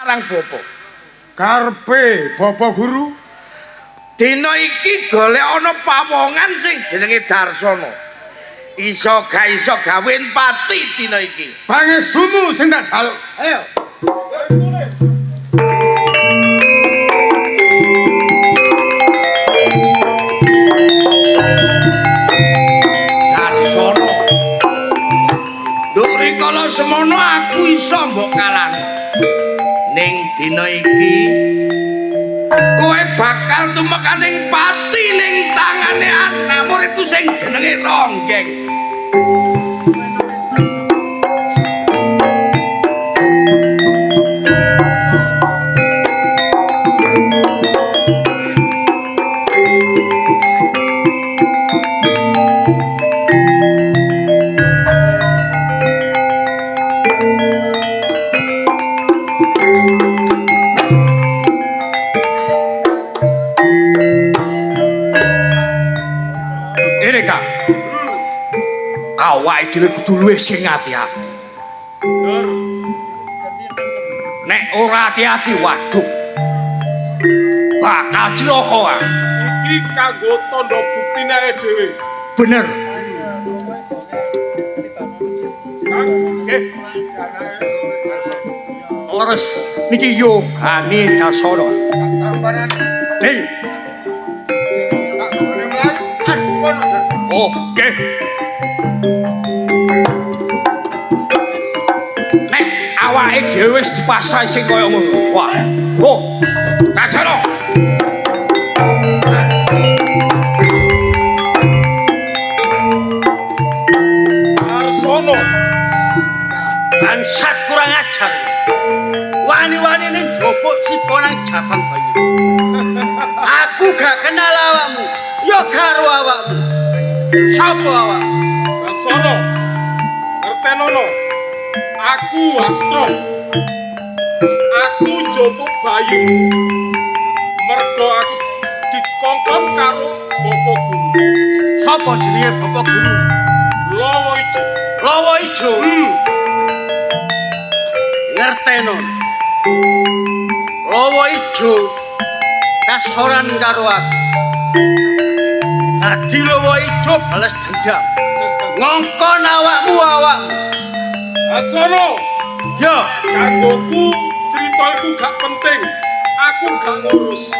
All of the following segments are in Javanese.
Marang bapa. Karepe Bapak Guru? Dina iki golek ana pawongan sing jenenge Darsana. Iso ga iso gawe pati dina iki. Pangestumu sing tak jaluk. Ayo. Darsana. Nduk rikala semono aku iso mbok kalahno. Ning dina iki kowe bakal tumekaning pati ning tangane anak muridku sing jenenge Ronggeng. Ini Kang. Awake dhewe kudu luwih sing ati-ati. Lur, Nek ora ati-ati waduh. Bakal cilaka. Ah. Iki kanggo tandha buktine awake dhewe. Bener. Kang, Nggih. Leres niki yogane Darsana. Tampanan Niki. tak gone mlayu adepon Darsana. Oh, nggih. Nek awake dhewe wis dipasrai sing kaya ngono. Wah. Oh, Darsana. Darsono. Bangsat kurang ajar. Wani-wani ning jopuk sipa nang jabang bayi. Aku gak kenal awakmu. Ya karo awakmu. Sapa awakmu? Darsono. Ngertenono. Aku Wastra. Aku njupuk bayimu. Mergo aku dikongkon karo Bapak Guru. Sapa jenenge Bapak Guru? Lawa Ijo. Lawa Ijo. Ngerteno. Lawa Ijo kasoran karo aku. Dadi Lawa Ijo bales dendam. Ngongkon awakmu awakmu. Darsono, Ya, kanggoku cerita iku gak penting. Aku gak ngurus.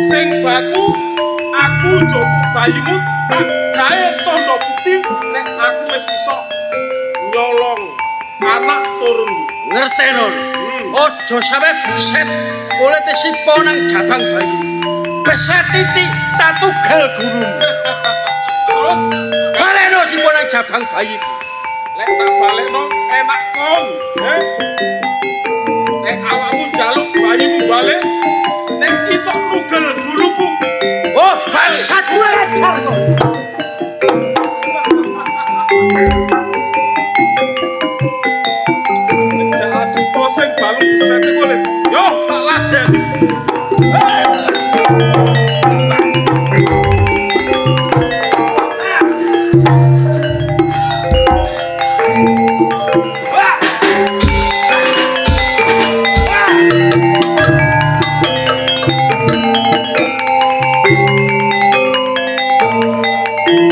Sing baku aku njupuk bayimu tak gawe tandha bukti nek aku wis iso nyolong anak turun. Ngerteno. Aja sampe beset kulite sipa nang jabang bayi. Beset titik tak tugel gurumu. Terus Baleno sipa nang jabang bayiku. Lek tak balekno enak kon, eh? Nek awakmu njaluk bayimu balik, nek iso nugel guluku. Oh, bangsat kurang ajar kok. Ngejak adu tosing balung besete kulit. Yo, tak ladeni.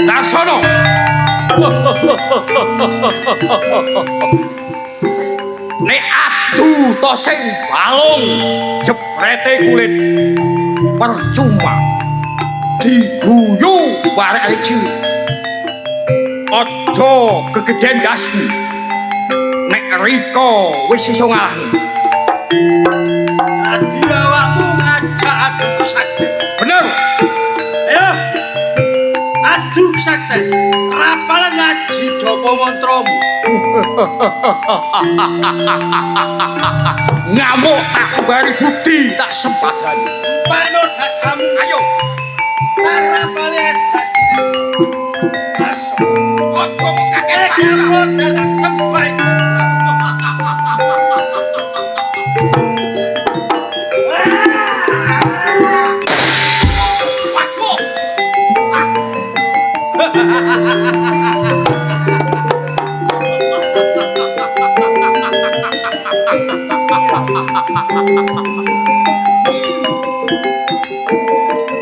Darsana. Nek adu tosing balung jeprete kulit percuma diguyu barek cilik. Aja gegeden ndasmu. Nek rika wis iso ngalahne. Dadi awakmu ngajak adu kesakten. Bener. Ayo. Adu kesakten. Rapalan ngaji japa mantramu. Ngamuk tak bari bukti tak sempadani. Empano dadamu. Ayo. Rapale ajaji. Darso. Aja kok kakek. Kamu tak sembah iku. Waduh.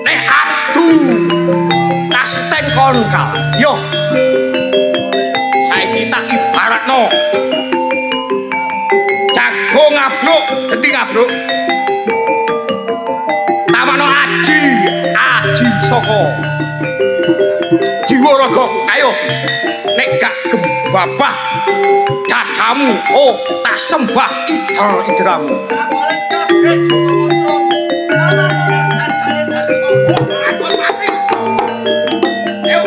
Nek adu kaseten kon kalah. Yo. Saiki tak ibaratno. Jago ngabruk, genti ngabruk. Tamakno aji, aji saka jiwa raga. Ayo. Nek gak gembabah dadamu, oh tak sembah idol-idolamu. Kabeh Joko Putramu. Tamakno dadane Darsono. Aku mati. Ayo.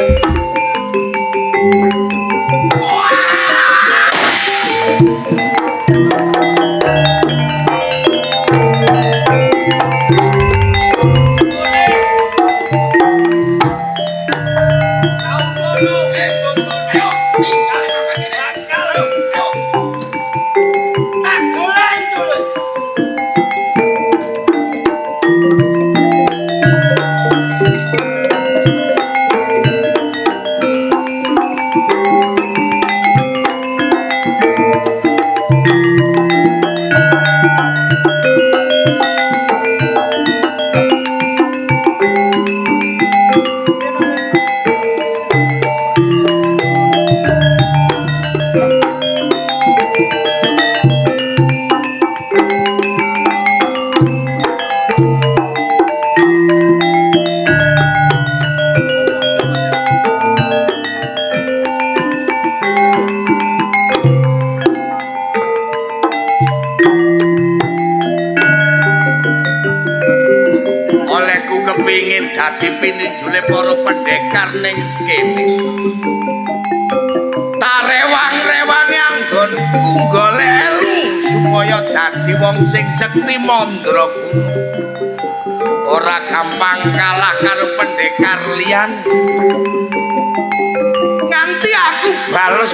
Tau ngono, ngono. Ayo, tinggal papan ini. Bakal Ayo. tak goleki dulu. Olehku kepingin dadi pininjule para pendekar ning kene. Tarewang-rewangi anggonku golek ilmu supaya dadi wong sing sekti mandraguna. Ora gampang kalah karo pendekar liyane. Nganti aku bales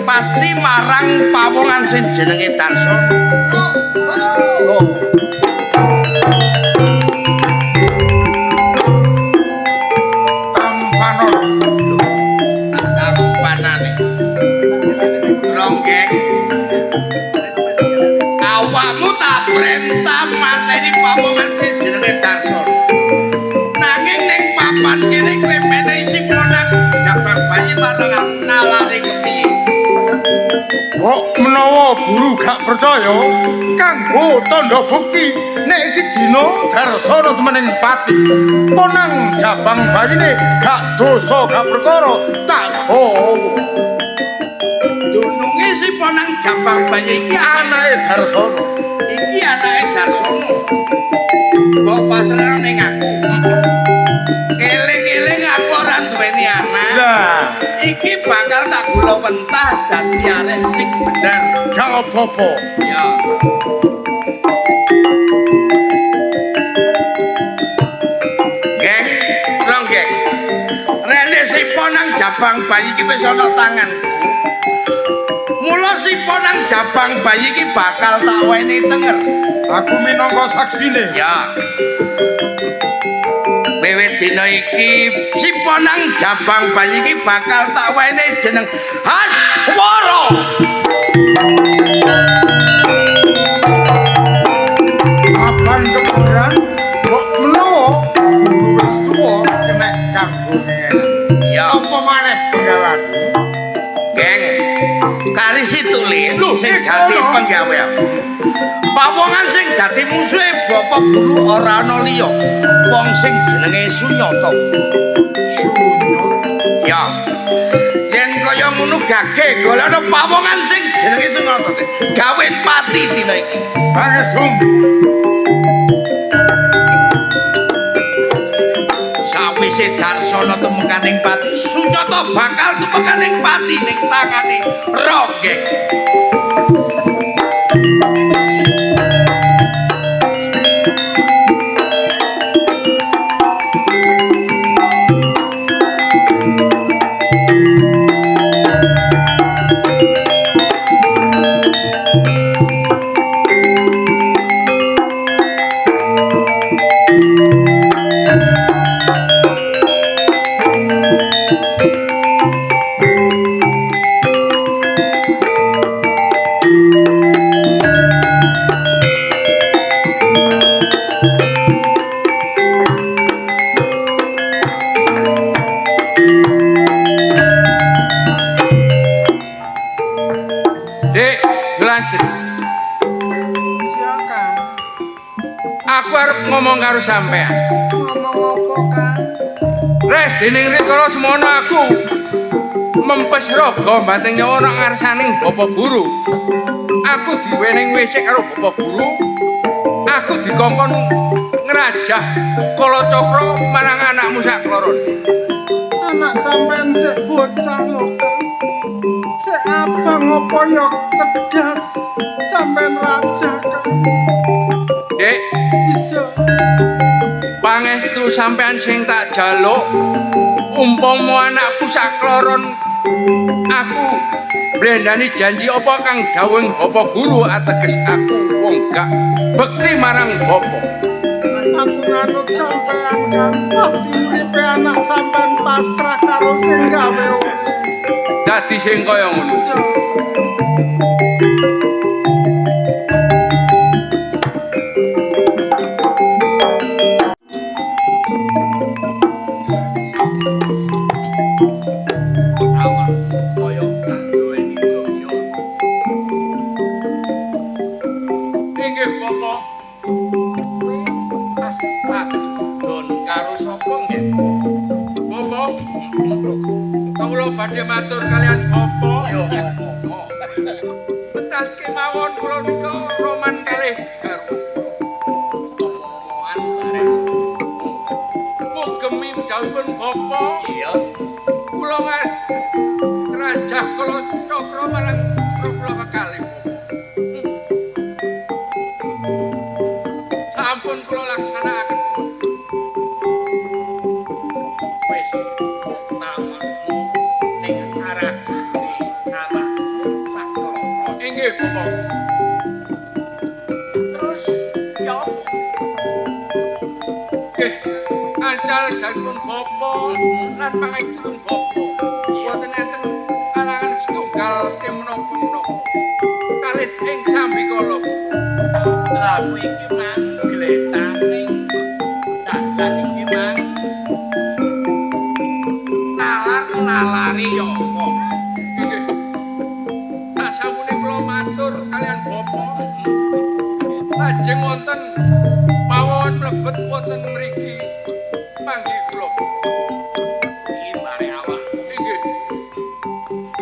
pati marang pawongan sing jenenge Darsono. Oh. Tampano. Lho, tak tampanane. Ronggeng. Awakmu tak perintah mateni pawongan sing jenenge Darsono. Nanging ning papan kene kowe menehi siponang jabang bayi marang aku nalare kepiye? Mbok menawa guru gak percaya, kanggo tandha bukti nek iki dina Darsono temening pati. Ponang jabang bayine gak dosa gak perkara tak gawa. Dununge siponang jabang bayi iki Anake Darsono. iki anake Darsono. Mbok pasrahno ning aku. Eling-eling aku ora duweni anak. Lah, Iki bakal tak gula mentah dadi arek sing bener. gak apa-apa. Ya. Geng, rong geng. Rene sipo nang jabang bayi iki wis ana tanganku. Mula sipo nang jabang bayi iki bakal tak weni tenger. Aku minangka saksine. Ya. Wiwit dina iki sipo nang jabang bayi iki bakal tak weni jeneng Haswara. Kapan kepangeran mbok menawa guru wis tuwa kenek kanggo ngeran. Ya. Apa maneh penggaweanku? Geng, kari situ le, Lho, sing iki dadi ono. penggaweanmu. Pawongan sing dadi musuhe Bapak Guru ora ana liya, wong sing jenenge Sunyata. Sunyo. Ya. Yen kaya ngono gage golek ana pawongan sing jenenge Sunyata. Gawe pati dina iki. Pangesum. Sawise Darsono tumekaning pati, Sunyata bakal tumekaning pati ning tangane Ronggeng. Aku arep ngomong karo sampean. Ngomong apa, Kang? Reh dening rikala semono aku mempes raga banting nyawa nang ngarsaning Bapak Guru. Aku diwenehi wisik karo Bapak Guru. Aku dikongkon ngrajah Kalacakra marang anakmu sakloron. Anak sampean sik bocah lho, Kang. Sik abang apa ya tegas sampean rajah, Kang. Dek, Iya. Pangestu sampean sing tak jaluk umpama anakku sakloron aku blendani janji apa kang dawuhing Bapak Guru ateges aku wong gak bekti marang Bapak. Aku nganut sampean, Kang. Pati uripe anak sampean pasrah karo sing gawe urip. Dadi sing kaya ngono. Iya. Awakmu kaya gak duweni donya. Inggih Bapak. Kowe pas padudon karo sapa nggih? Bapak, kawula badhe matur kalian Bapak. Ya ngomong. Tetas kemawon kula nika roman kalih garwa. Omongan bareng bojomu. Mugemi dawuhipun Bapak, Iya. kula ngrajah Kalacakra marang putra kula kekalih. Sampun kula laksanakaken. Wis mbok tamakmu ning aragane anakmu sakloron. Inggih Bapak. Terus ya apa? Nggih, asal dawuhipun Bapak lan pangestupun Bapak. Boten enten alangan setunggal menapa-menapa. Kalis ing sambikala. Lah kowe iki mang gletane dalan iki mang nalar-nalare ya apa? Inggih. Tak sampune kula matur kalian Bapak. Lajeng wonten pawon mlebet wonten mriki panggih kula. Iki bare awakmu. Inggih.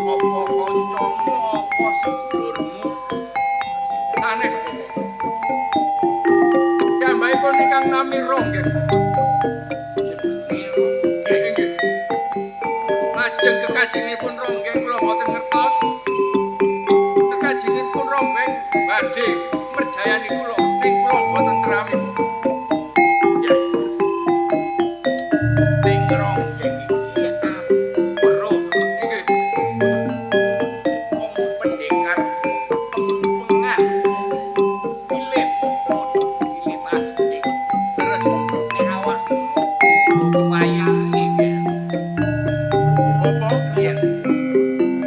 Apa kancamu apa sedulurmu? Sanes Bapak. Piyambakipun ingkang nami Ronggeng. Jenenge Ronggeng. Inggih. Lajeng kekajengipun Ronggeng kula boten ngertos. Kekajengipun Ronggeng badhe merjayani kula ning kula boten trami. Ya. Ning Ronggeng iki aku weruh Inggih. wong pendekar pempengan pilih pokok pilih banding. Leres. Nek awakmu durung wayahe ya. Bapak, Iya.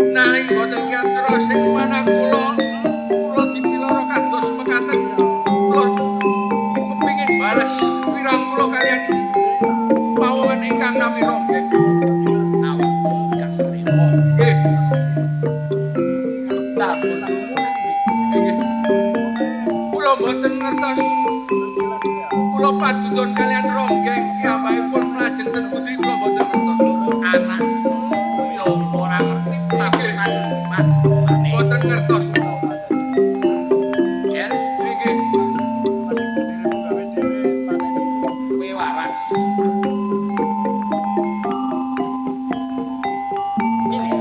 nanging boten kiatra sing manah kula, kula dipiloro kados mekaten. Kula kepingin bales wirang kula kalian pawongan ingkang nami Ronggeng. Awakmu gak trimo. Nggih. Lah bojomu nang ndi? Inggih. Kula mboten ngertos. Kula padudon kalian Ronggeng piyambakipun mlajeng ten pundi kula mboten ngertos. Anakmu ya ora ngerti Nggih. papan padunungane. Mboten ngertos. Yer, Inggih. kowe waras. Ini.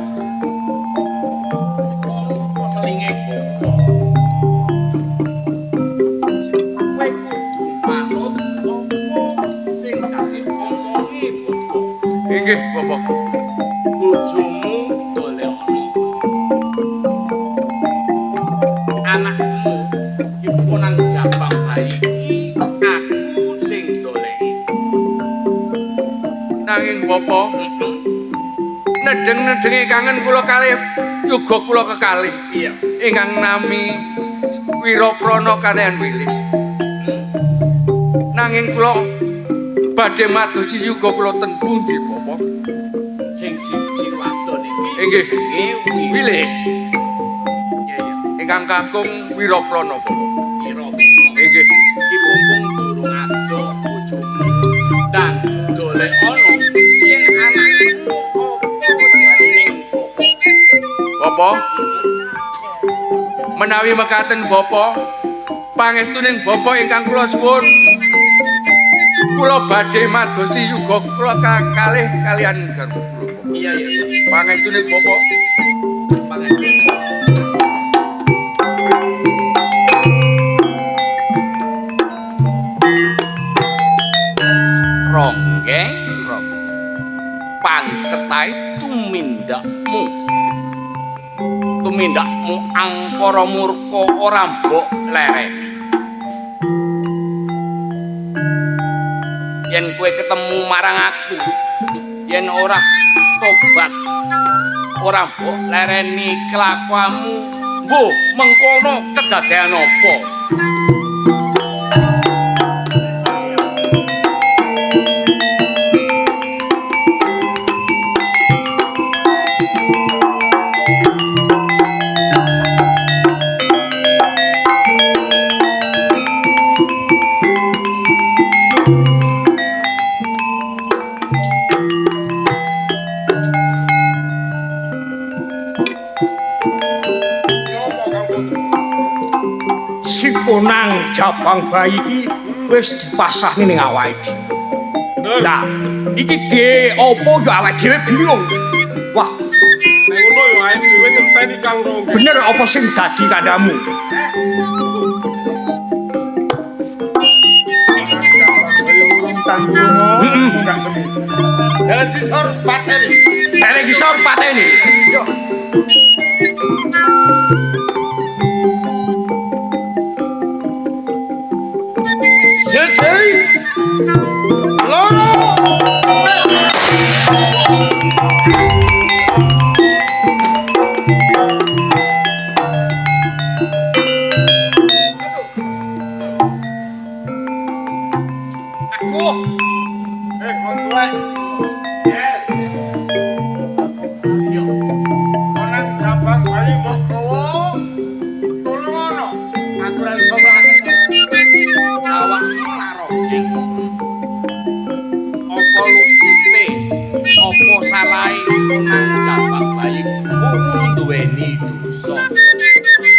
Wong telinge goblok. Kowe kudu manut apa sing dadi omonge bojo. Inggih, Bapak. Bojomu dolekana. Anakmu dipunang jabang bayi iki aku sing doleki. Nanging Bapak, nedeng-nedenge kangen kula kalih yoga kula kekalih. Iya. Ingkang nami Wiraprana kalian Wilis. Nanging kula badhe madosi yoga kula ten pundi, Bapak? Sing siji wadon iki Inggih. jenenge Wilis. Wilis. Iya iya. Ingkang kakung Wiraprana, Bapak. Wiraprana. Inggih. Iki mumpung durung Bapak. Menawi mekaten Bapak, pangestuning Bapak ingkang kula suwun, kula badhe madosi yuga kula kakalih kalian garwa kula. Iya iya iya. Pangestuning Bapak. Pangestu. Ronggeng rong. Pancetae tumindakmu. Tumindakmu angkara murka ora mbok lereni. Yen kowe ketemu marang aku, yen ora tobat, ora mbok lereni kelakuanmu, mbuh mengkono kedadean apa? Siponang jabang bayi iki wis dipasrahne ning awake dhewe. Lah, iki ge apa ya awake dhewe bingung. Wah, Nek ngono ya awake dhewe ngenteni Kang Ronggeng. Bener apa sing dadi kandhamu? Jabang bayi urung tandurunga munggah semi. Dalan sisor pateni. Dalan sisor pateni. Yo. Siji, loro, Aduh. Wong tuwek. Yo. Onang jabang bayi mbok gawa. Tulung ana. Aku ora iso mlaku. Awakmu lak Ronggeng. Apa lupute? Apa salahe nang jabang bayi kuwi duweni dosa?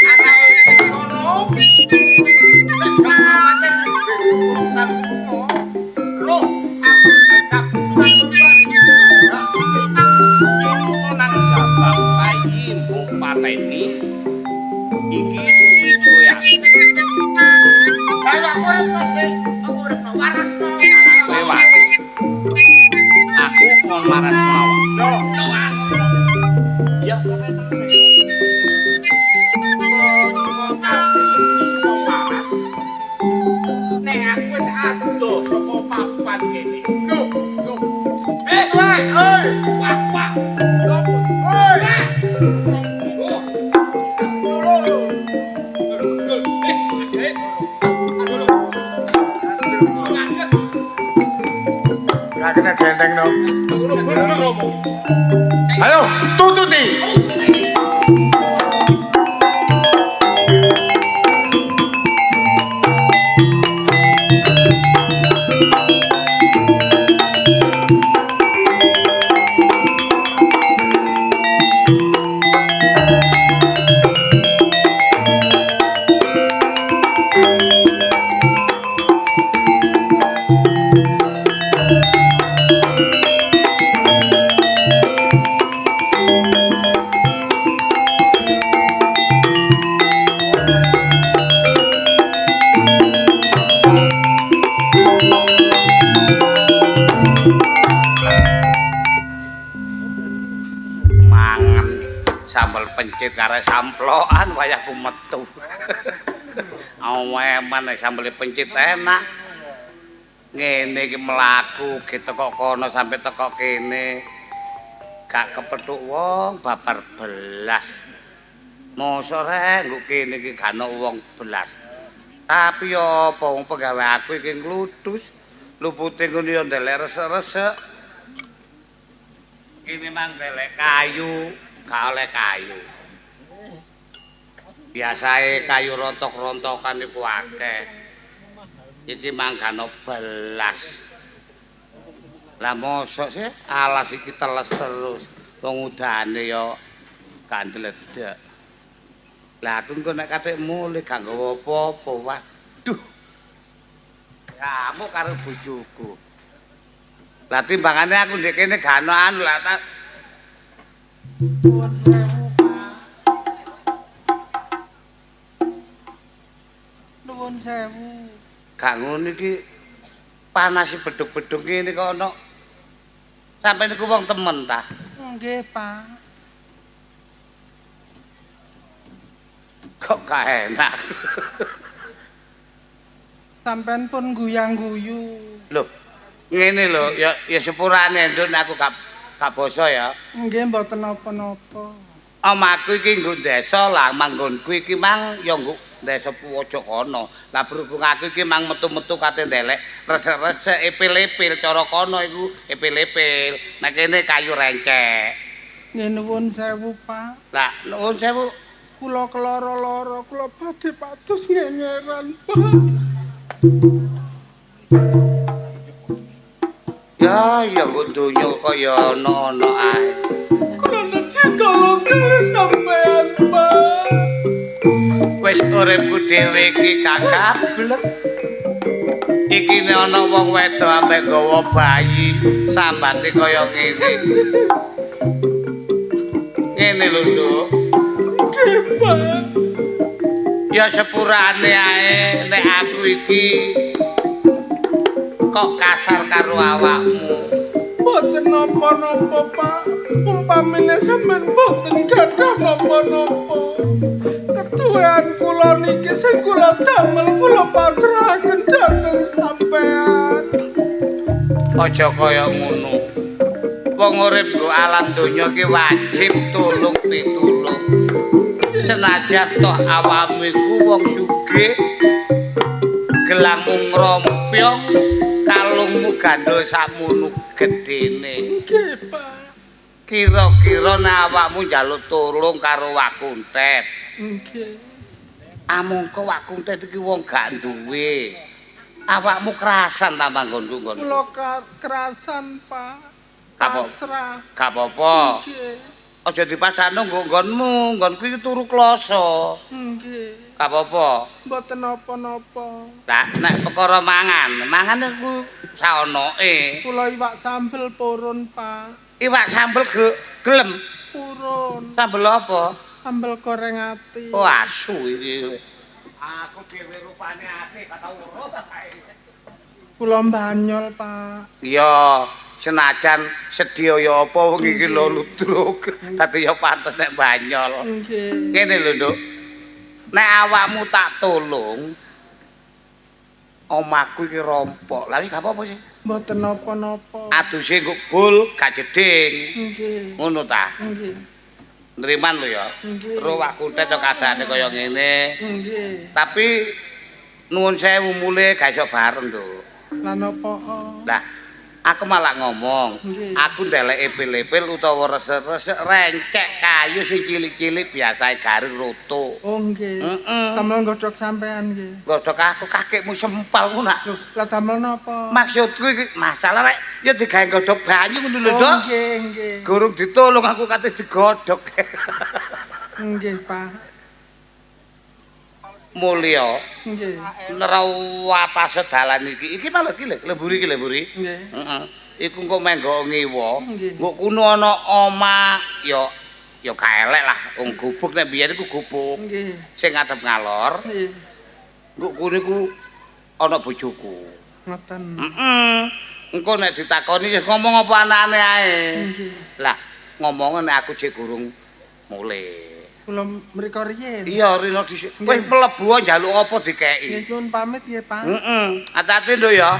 Anake Sitono nek gak pateni besok urung tandurunga. Roh aku kabutuhan gak semi. Yen nang jabang bayi mbok pateni iki mungsuhe aku. Ayo aku uripno sik, aku uripno warasno. Kowe waras. Aku kon waras awak. Yo, Ya. Kon kabeh iso waras. Nek aku wis adoh saka papan kene. Yo, yo. Tuwek, oi. Wah, wah. Yo apa? Oi. Oh. Loro. Gak kena dientengno. Ngono bener apa? Ayo, tututi. Mangan sambel pencit karo samplokan wayahku metu. Aweman nek sambel pencit enak. Ngene iki mlaku ge teko kono sampe teko kene. Gak kepethuk wong babar belas. Mosok rek nggo kene iki gak ono wong belas. Tapi ya apa wong pegawe aku iki nglutus. Lupute ngono ya ndelek resek-resek. Kene mang ndelek kayu, gak oleh kayu. Biasae kayu rontok-rontokan iku akeh. Iki mang gak ono belas. Lah mosok sih alas iki teles terus. Wong udane ya Gak ndledek. Lah aku engko nek katik mulih gak nggawa apa-apa. Waduh. Ngamuk karo bojoku. Lah timbangane aku ndek kene gak ono anu lah tak Nuwun sewu, Pak. Nuwun sewu. Gak ngono iki panas bedug-bedug ngene kok ono. Sampe niku wong temen ta? Nggih, Pak. Kok gak enak. Sampean pun guyang-guyu. Lho, ngene lho, ya ya sepurane nduk aku gak basa ya. Nggih, mboten napa-napa. Omahku iki nggo desa lah, manggonku iki mang ya nggo desa pojok kono. Lah berhubung aku iki mang metu-metu kate ndelek resek-resek epil-epil cara kono iku epil-epil. Nek kene kayu rencek. Nggih nuwun sewu, Pak. Lah nuwun sewu. Kula keloro-loro, kula badhe pados ngengeran, Pak. Ya ya nggo donya kok ya ana-ana ae. Kula nedhi tolong kali sampean, Pak. Wis uripku dhewe iki kakablek. Iki nek ana wong wedok ampe nggawa bayi sambate kaya ngene. Ngene lho, Nduk. Nggih, Pak. Ya sepurane ae nek aku iki kok kasar karo awakmu. Mboten napa-napa, Pak. Umpamine sampean mboten gadah napa-napa. Keduwean kula niki sing kula damel kula pasrahaken dhateng sampean. Aja kaya ngono. Wong urip nggo alam donya iki wajib tulung pitulung. Senajan toh awakmu iku wong sugih, gelangmu ngrompyong, kalungmu gandul sakmono gedene. Nggih, Pak. Kira-kira nek awakmu njaluk tulung karo Wak Kuntet. Nggih. Amangka Wak Kuntet iki wong gak duwe. Awakmu kerasan ta manggon-nggon? Kula kerasan, Pak. Pasrah. Gak apa-apa. Nggih. Aja dipadakno nggo nggonmu, nggonku iki turu kloso. Nggih. Gak apa-apa. Mboten napa-napa. Lah nek perkara mangan, mangan iku saonoke. Kula iwak sambel purun, Pak. Iwak sambel gelem? Purun. Sambel apa? Sambel goreng ati. Oh asu iki. Aku dhewe rupane ati gak tau weruh ta kae. Kula mbanyol, Pak. Iya, senajan sedya ya apa wong iki lho ludruk. Dadi ya pantes nek banyol. Nggih. Ngene lho, Nduk. Nek awakmu tak tulung, omahku iki rompok. Lah wis gak apa-apa sih. Mboten napa-napa. Aduse nggo bul gak jeding. Nggih. Ngono ta? Nggih. Nriman lho ya. Nggih. Ro Wak Kuntet kok kadane kaya ngene. Nggih. Tapi nuwun sewu mule gak iso bareng, Nduk. Lah napa? Lah aku malah ngomong, aku ndelek epil-epil utawa resek-resek rencek kayu sing cilik-cilik biasae garing roto. Oh nggih. Heeh. Damel nggodhog sampean nggih. Nggodhog aku kakekmu sempal ngono nak. Lho, lah damel napa? Maksudku iki masalah rek ya digawe nggodhog banyu ngono lho, Nduk. Oh nggih, nggih. Gurung ditolong aku kate digodhog. Nggih, Pak. Mulya. Nggih. Nerawatase dalan iki. Iki malah iki lho, lemburi iki lemburi. Nggih. Heeh. Iku engko menggo ngiwa. Nggih. Nggo kuno ana omah ya ya gak elek lah. Wong gubuk nek biyen iku gubuk. Nggih. Sing ngadep ngalor. Nggih. Nggo kuno iku ana bojoku. Ngoten. Heeh. Engko nek ditakoni ya ngomong apa anane ae. Nggih. Lah, ngomong nek aku jek gurung mulih. Kula mriko riyin. Iya, rino dhisik. Wis mlebu njaluk apa dikeki. Nggih, nyuwun pamit nggih, Pak. Heeh. Ati-ati lho ya.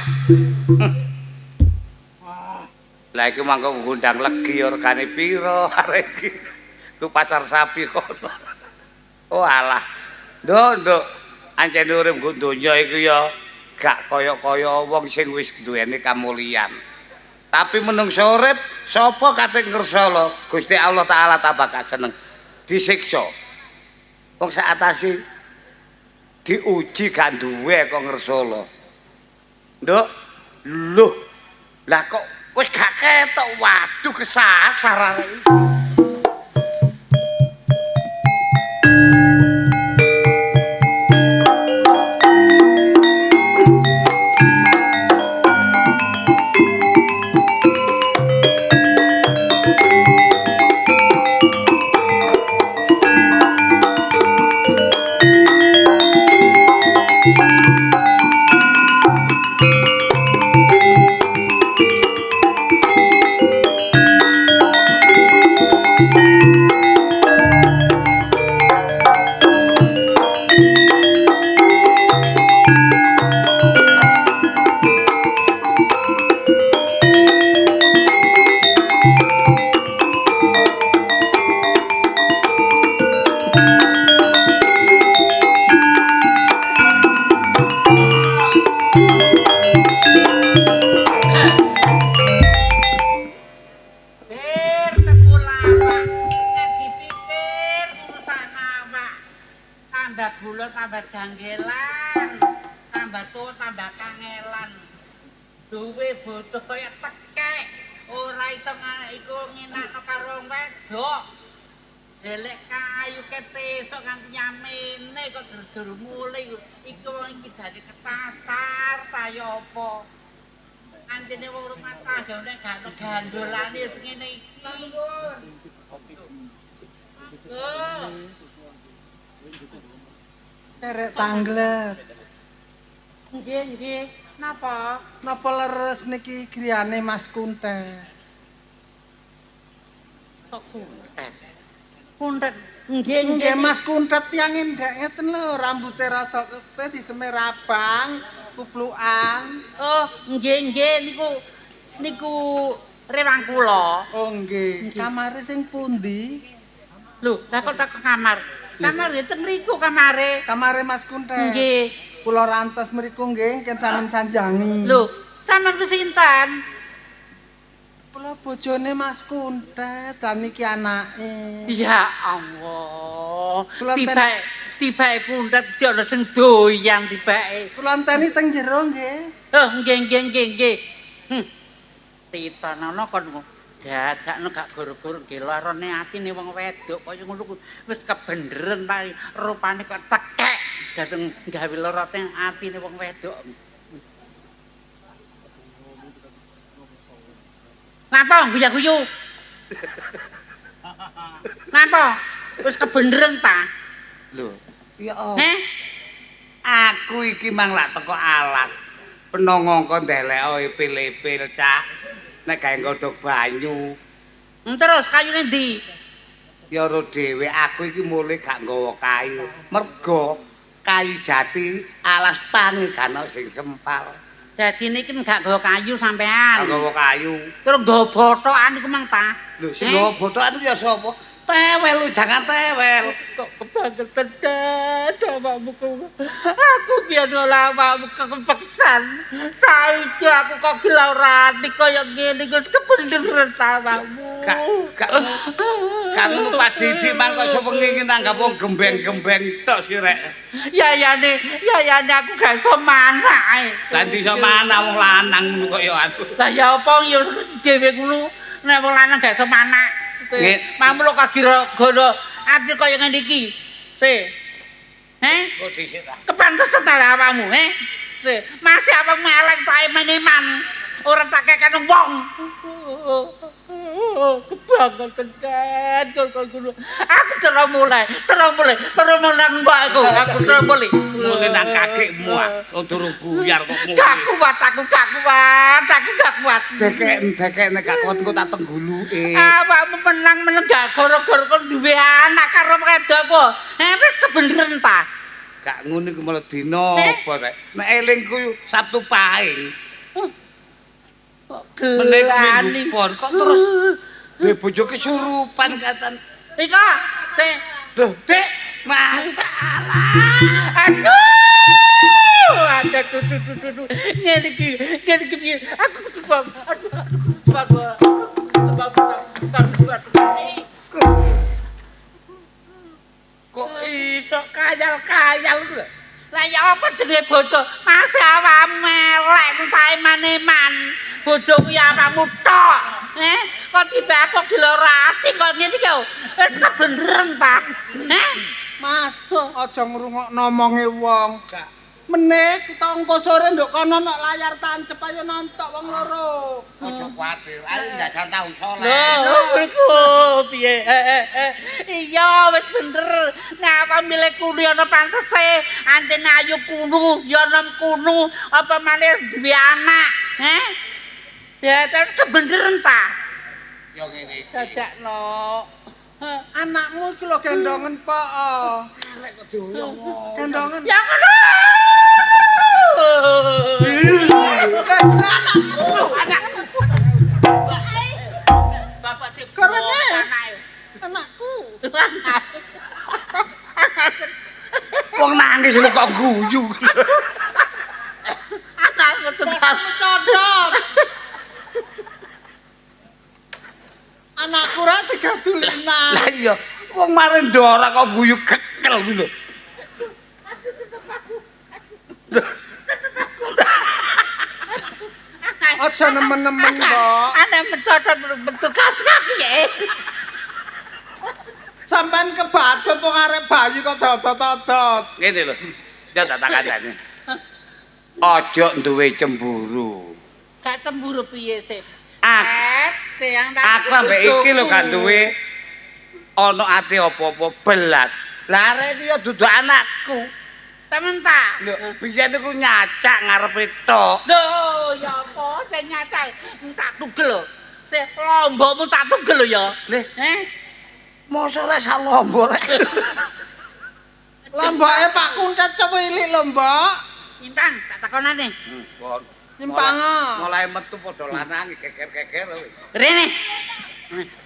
Lah iki mangko ngundang legi regane pira arek iki. Ku pasar sapi kono. Oh alah. Nduk, Nduk. Ancen urip nggo donya iku ya gak kaya-kaya wong sing wis duweni kamulyan. Tapi menungso urip sapa kate ngersala Gusti Allah Taala tambah gak seneng. Disiksa. Wong sak atase diuji gak duwe kok ngersala. Nduk, lho. Lah kok wis gak ketok, waduh kesasar arek iki. tuwa tambah kangelan. Duwe bojo kaya tekek, ora iso iku nginakno karo wong wedok. Delek kayu ketesuk nganti nyamene kok dur-dur mulih. Iku wong iki jane kesasar ta ya apa? Antene wong rumah tangga nek gak ono gandolane wis ngene iki. Oh. Terek tanglet. Nggih, nggih. Napa? Napa leres niki griyane Mas Kuntet? Kok Kuntet? Kuntet. Nggih, Nggih nggih. Mas Kuntet tiyang endhek ngeten lho, rambute rada ketih disemir abang, kuplukan. Oh, nggih, nggih niku niku rewang kula. Oh nggih. Kamare sing pundi? Lho, lah kok tak kamar? Kamar nggih teng mriku kamare. Kamare Mas Kuntet. Nggih. Kula rantos mriku nggih, ken sampean sanjangi. Lho, sampean ku sinten? Kula bojone Mas Kuntet, dan niki anake. Ya Allah. Kula Tibake tibake Kuntet ana sing doyan tibake. Kula enteni teng jero nggih. Oh, nggih nggih nggih nggih. Titanono kon dadakno gak goro-goro nggih larane atine wong wedok kaya ngono ku wis kebenderen ta rupane kok tekek dateng gawe lara teng atine wong wedok. Napa guya-guyu? Napa? Wis kebenderen ta? Lho, ya apa? Heh? Aku iki mang lak teko alas. Penongongko ndelek epil-epil, Cak. Nek gawe nggodhog banyu. Terus kayune ndi? Ya ro dhewe aku iki mulih gak nggawa kayu. Mergo kayu jati alas pange gak ono sing sempal. Dadi niki gak nggawa kayu sampean. Gak nggawa kayu. Terus nggawa bothokan iku mang ta? Lho sing nggawa bothokan ya sapa? Tewel lu, jangan tewel. Kok kebangetan awakmu ku. Aku biyen ora awakmu kepeksan. Saiki aku kok gila ati kaya ngene iki wis kebenderen awakmu. Gak gak ngono Pak Didik mang kok sewengi iki nanggap wong gembeng-gembeng tok sih rek. Yayane, yayane aku gak iso manak ae. Lah ndi iso manak wong lanang ngono kok ya aku. Lah ya apa ya dhewe ngono nek wong lanang gak iso manak. Mamlu kagira-gara ati kaya ngene iki. Se. Heh? Kok dhisik ta? Kepantesan ta awakmu, heh? Se, masih awakmu elek tak eman-eman. Ora tak kekane wong. Kebangetan kok ngono. Aku terus mulai, terus mulai, terus mulai nang mbakku, aku terus mulai. Mulai nang kakekmu ah, wong durung buyar kok mulai. Gak kuat aku, gak kuat, aku gak kuat. Dekek nek gak kuat engko tak tengguluke. Awakmu menang-menang gak gara-gara kon duwe anak karo wedokku. Eh wis kebenderen ta? Gak ngono iku malah dina apa rek. Nek elingku Sabtu Pahing. Kok gelani kok terus duwe bojo kesurupan katan. Iko, sing lho, Dik, masalah. Aduh, ada tuh tuh tuh tuh. Ngene iki, ngene iki piye? Aku kudu sebab, aduh, aku kudu sebab. Sebab sebab. Kok iso kayal-kayal ku lho. Lah ya apa jenenge bojo? Mas awakmu elek ku tak eman-eman. Bojoku ya awakmu tok. Eh, kok tiba aku gila ati kok ngene iki wis kebenderen ta? Heh? Mas, aja ngrungokno omonge wong. Meneh tongko sore nduk kono nok layar tancep ayo nontok wong loro. Aja kuwatir, ayo jajan tahu soleh. Lho, iku piye? Iya, wis bener. Nek apa milih kuno ya ana pantese, antene ayu kuno, ya nom kuno, apa maneh duwe anak, heh? Ya terus kebenderen ta? Ya ngene iki. Dadakno. Anakmu iki lho gendongen pok. Elek kok diuyung. Gendongen. Ya ngono. Anakku. Anakku. Bapak cek Karene. Anakku. Wong nangis lho kok guyu. Anakku tetap codot. Anakku ra digadulinan. Lah iya, wong mare ndora kok guyu kekel kuwi lho. Aja nemen-nemen, Mbok. Ana mencodot metu kaki ya. Sampeyan kebacut wong arek bayi kok dodot-dodot. Ngene lho. Ya tak kandhane. Aja duwe cemburu. Gak cemburu piye sih? Aku ambek iki lho gak duwe ana ati apa-apa belas. Lah arek iki ya dudu anakku. Temen ta? Lho, biyen niku nyacak ngarepe tok. Lho, ya apa sing nyacak? Tak tugel lho. Sing lombokmu tak tugel lho ya. Leh, eh? Mosok ora sak lombok rek. Lomboke Pak Kuntet cewilik lho, Mbok. Nyimpang, tak takonane. Nyimpang. Mulai metu padha lanang geger-geger lho. Rene.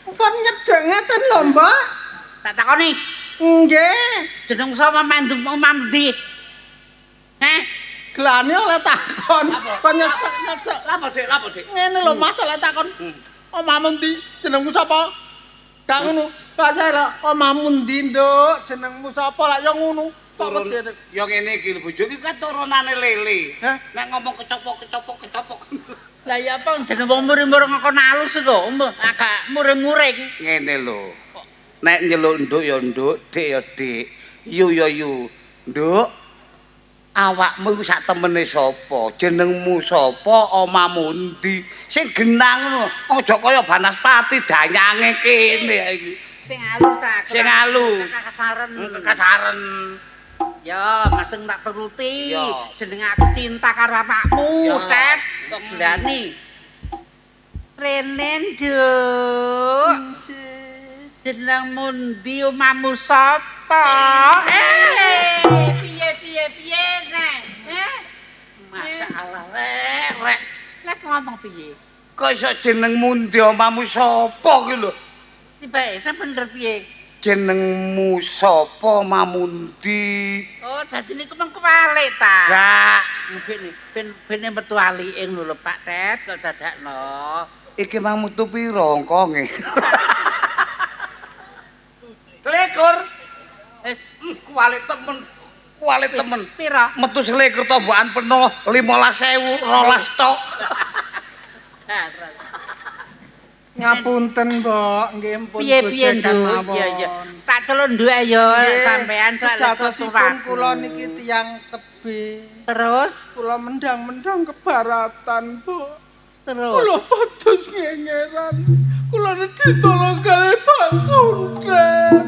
Pun nyedhek ngeten lho, Mbok. Tak takoni. Nggih. Jeneng sapa mandum omah ndi? Heh, gelane oleh takon. Kok nyesek-nyesek. Lapo, Dik? Lapo, Dik? Ngene lho, Mas, oleh takon. Omahmu ndi? Jenengmu sapa? Gak ngono. Lah saya omahmu ndi, Nduk? Jenengmu sapa? Lah ya ngono. Kok wedi. Ya ngene iki lho, bojo iki kan turunane lele. Nek ngomong kecopok-kecopok-kecopok. Lah ya apa jeneng wong muring-muring kok alus to, agak muring-muring. Ngene lho. Nek nyeluk nduk ya nduk, dik ya dik, yu ya yu. Nduk, awakmu iku sak temene sapa? Jenengmu sapa? Omahmu ndi? Sing genang ngono, aja kaya banaspati danyange kene iki. Sing alus ta. Sing alus. Kekasaren. Kekasaren. Ya, madeng tak turuti. Jeneng aku cinta karo awakmu, Tet. Kok gelani. Rene, Nduk. Jenengmu ndi, omahmu sapa? Piye piye piye nek? Masalah rek, rek. Lek ngomong piye? Kok iso jenengmu ndi, omahmu sapa ki lho? Tibake sing bener piye? Jenengmu sapa, omahmu ndi? Oh, dadi niku mung kewalik ta? Gak. Ben ben metu alike ngono lho Pak Tet, kok dadakno. Iki mang metu pira ongkonge? Selikur. Wis kuwalik temen. Kuwalik temen. Pira? Metu selikur tombokan penuh 15.000, 12 tok. Ngapunten, Mbok, nggih pun gojekan mawon. Iya, iya. Tak celuk nduk ya sampean sejatosipun kula niki tiyang tebih. Terus kula mendang-mendang kebaratan, Mbok. Terus kula pados ngengeran. Kula ditolong kali Pak Kuntet.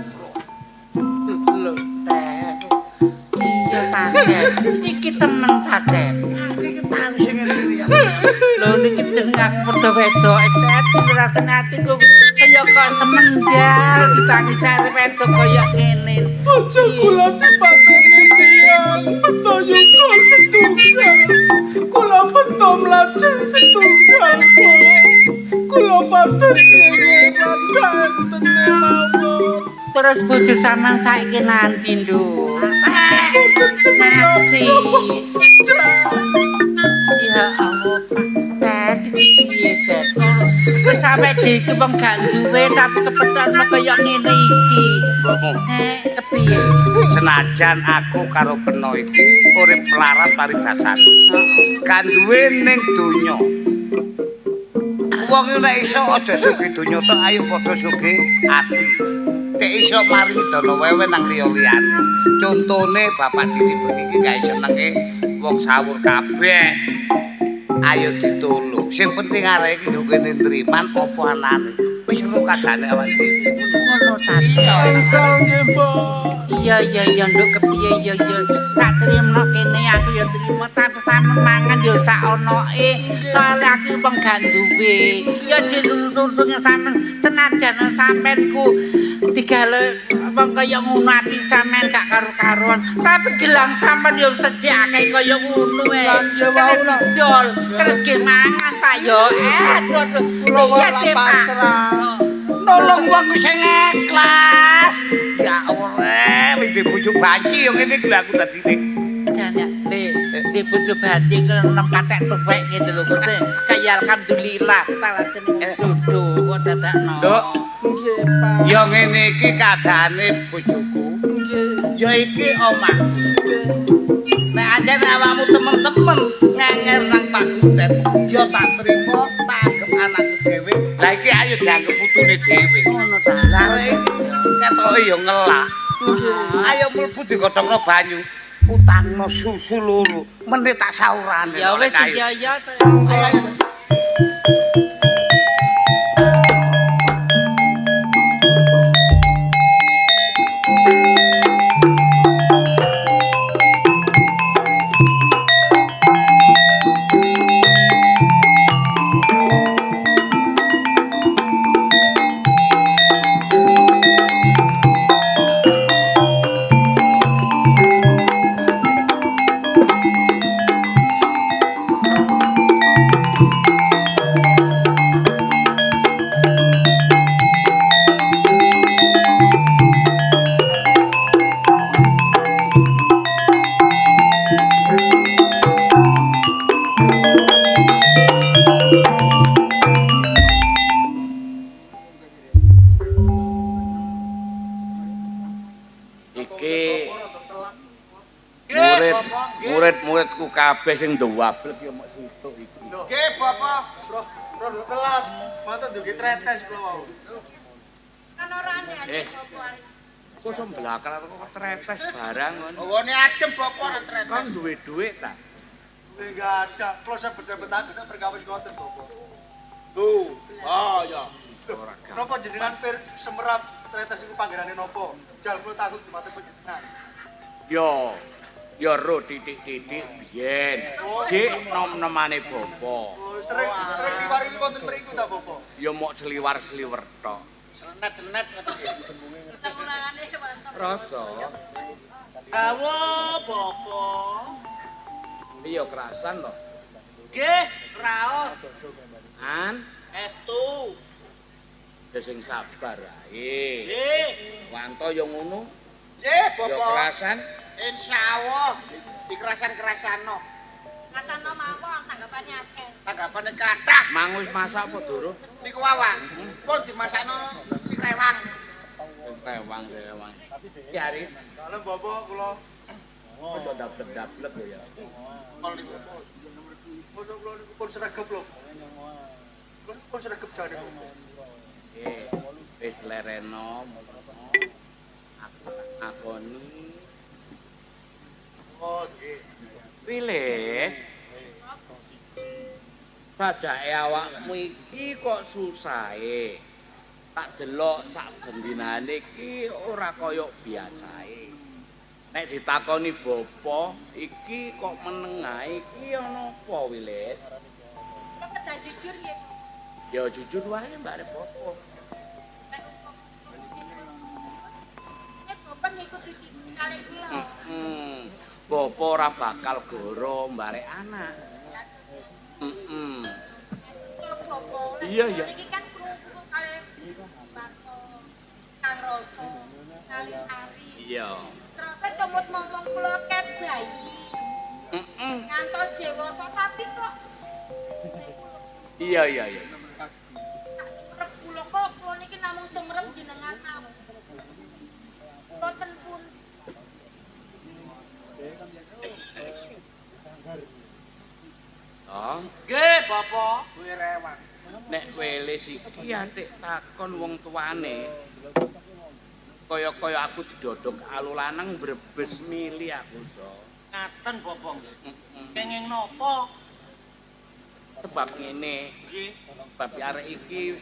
Lho, Tet. Iya ta, Tet. Iki temen ta, Tet. Aku iki tau sing ngene iki. Lho niki jeneng aku padha wedok, Tet. Rasane atiku kaya kok semendal ditangis cari wedok kaya ngene. Bojo kula dipateni tiyang beto yuga setunggal. Kula beto mlajeng setunggal, Mbok. Kula pados ngengeran saentene mawon. Terus bojo sampean saiki nanti, Nduk? Boten mati. Ya Allah, Tet, iki piye, Tet? Wis sampe dhewe wong gak duwe tapi kepethukno kaya ngene iki. Mbokmu. Kepiye? Senajan aku karo peno iki urip melarat paribasan. Gak duwe ning donya. Wong nek iso aja sugih donya tok, ayo padha sugih ati. Nek iso maringi dana wewe nang liya-liyane. Contone Bapak Didi bengi iki gawe senenge wong sawur kabeh. Ayo ditulung. Sing penting arek iki nggo kene nriman apa anane. Wis ngono kadane awake dhewe. Ngono ta. Angsal nggih, Mbok. Iya iya iya nduk kepiye iya iya. Tak trimno kene aku ya trimo tapi sampean mangan ya sak onoke. Soale aku wong gak duwe. Ya diluntunge sampean senajan sampean ku digale wong kaya ngono ati sampean gak karu-karuan. Tapi gelang sampean ya sejak akeh kaya ngono e. Ya wau lho. Dol, kerja mangan Pak ya. Aduh kula wae pasrah. Nolong wong sing ikhlas. Ya ora, wis di bojo banci yo ngene iki lho aku dadine. Jane le di bojo banci kenem katek tuwek ngene lho Gusti. Kaya alhamdulillah talatene jodoh kok dadakno. Nduk, nggih Pak. Ya ngene iki kadane bojoku. Nggih. Ya iki omahku. Nek anjen awakmu temen-temen ngenger nang Pak Kuntet, ya tak tak trimo, tak anggap anakku dhewe. Lah iki ayo dianggep putune dhewe. Ngono ta. Lah arek iki ketoke ya ngelak. Ayo mlebu digodhongno banyu. Utangno susu loro, menit tak saurane. Ya wis Ayo. ya ya. Ayo. Iki murid-muridku kabeh sing nduwablek ya mok situk iki. Nggih, Bapak. Roh telat. Mantep dugi tretes kula wau. Kan ora aneh-aneh apa arek. Kok semblakar kok tretes barang ngono. Hawane adem Bapak ora tretes. Kon duwe dhuwit ta? Enggak ada. Kula sebet-sebet aku nek perkawis ngoten, Bapak. Lho, oh ya. Ora gampang. Napa jenengan pir semerap tretes iku panggenane napa? Jal kula takut dumateng panjenengan. Yo. Ya ro titik-titik biyen. Jek nom-nomane bapa. Oh, sering sering liwari wonten mriku ta, Bapak? Ya mok seliwar-seliwer tok. Selenet-selenet ngoten nggih. Tepurangane mantep. Rasa Awo Bapak. iya kerasan to. Nggih, raos. An, Estu. ya sing sabar ae. Nggih. Wanto ya ngono, Nggih, ya Bapak. kerasan. Insyaallah dikerasan-kerasano. Rasane mawon tanggapane akeh. Tanggapane kathah. Mang wis masak apa durung? Niku wawang. Pun dimasakno si rewang. Rewang rewang. Ki Arif, Dalem Bapak kula. kok dablek-dablek ya. Mosok kula niku pun sregep lho. Kula pun sregep jane, Bapak. Eh, wis lereno. Aku tak ngakoni. Oh, nggih. Wilis. Bajake awakmu iki kok susahe. Tak delok sak bendinane iki ora kaya biasae. Nek ditakoni bapa, iki kok meneng ae iki ana apa, Wilis? Kok kerja jujur nggih. Ya jujur wae mbak arep bapa. Nek umpama nek bapak nggih kudu jujur kalih kula. Bapa ora bakal goro mbarek anak. Heeh. Kula bapak. Iya, iya. Niki kan krungu kalih Banto, Kang Rasa, kalih Aris. Iya. Terus kemut ngomong kula ket bayi. Heeh. Ngantos dewasa tapi kok Iya iya iya. tak semerep kula kok kula niki namung semerep jenengan mawon. Kula ten pundi Oh, Nggih, Bapak. Kuwi rewang. nek Welis iki atik takon wong tuane. Kaya-kaya aku didodok alu lanang brebes mili aku so. Ngaten Bapak nggih. Kenging napa? Sebab ngene, Nggih. bab arek iki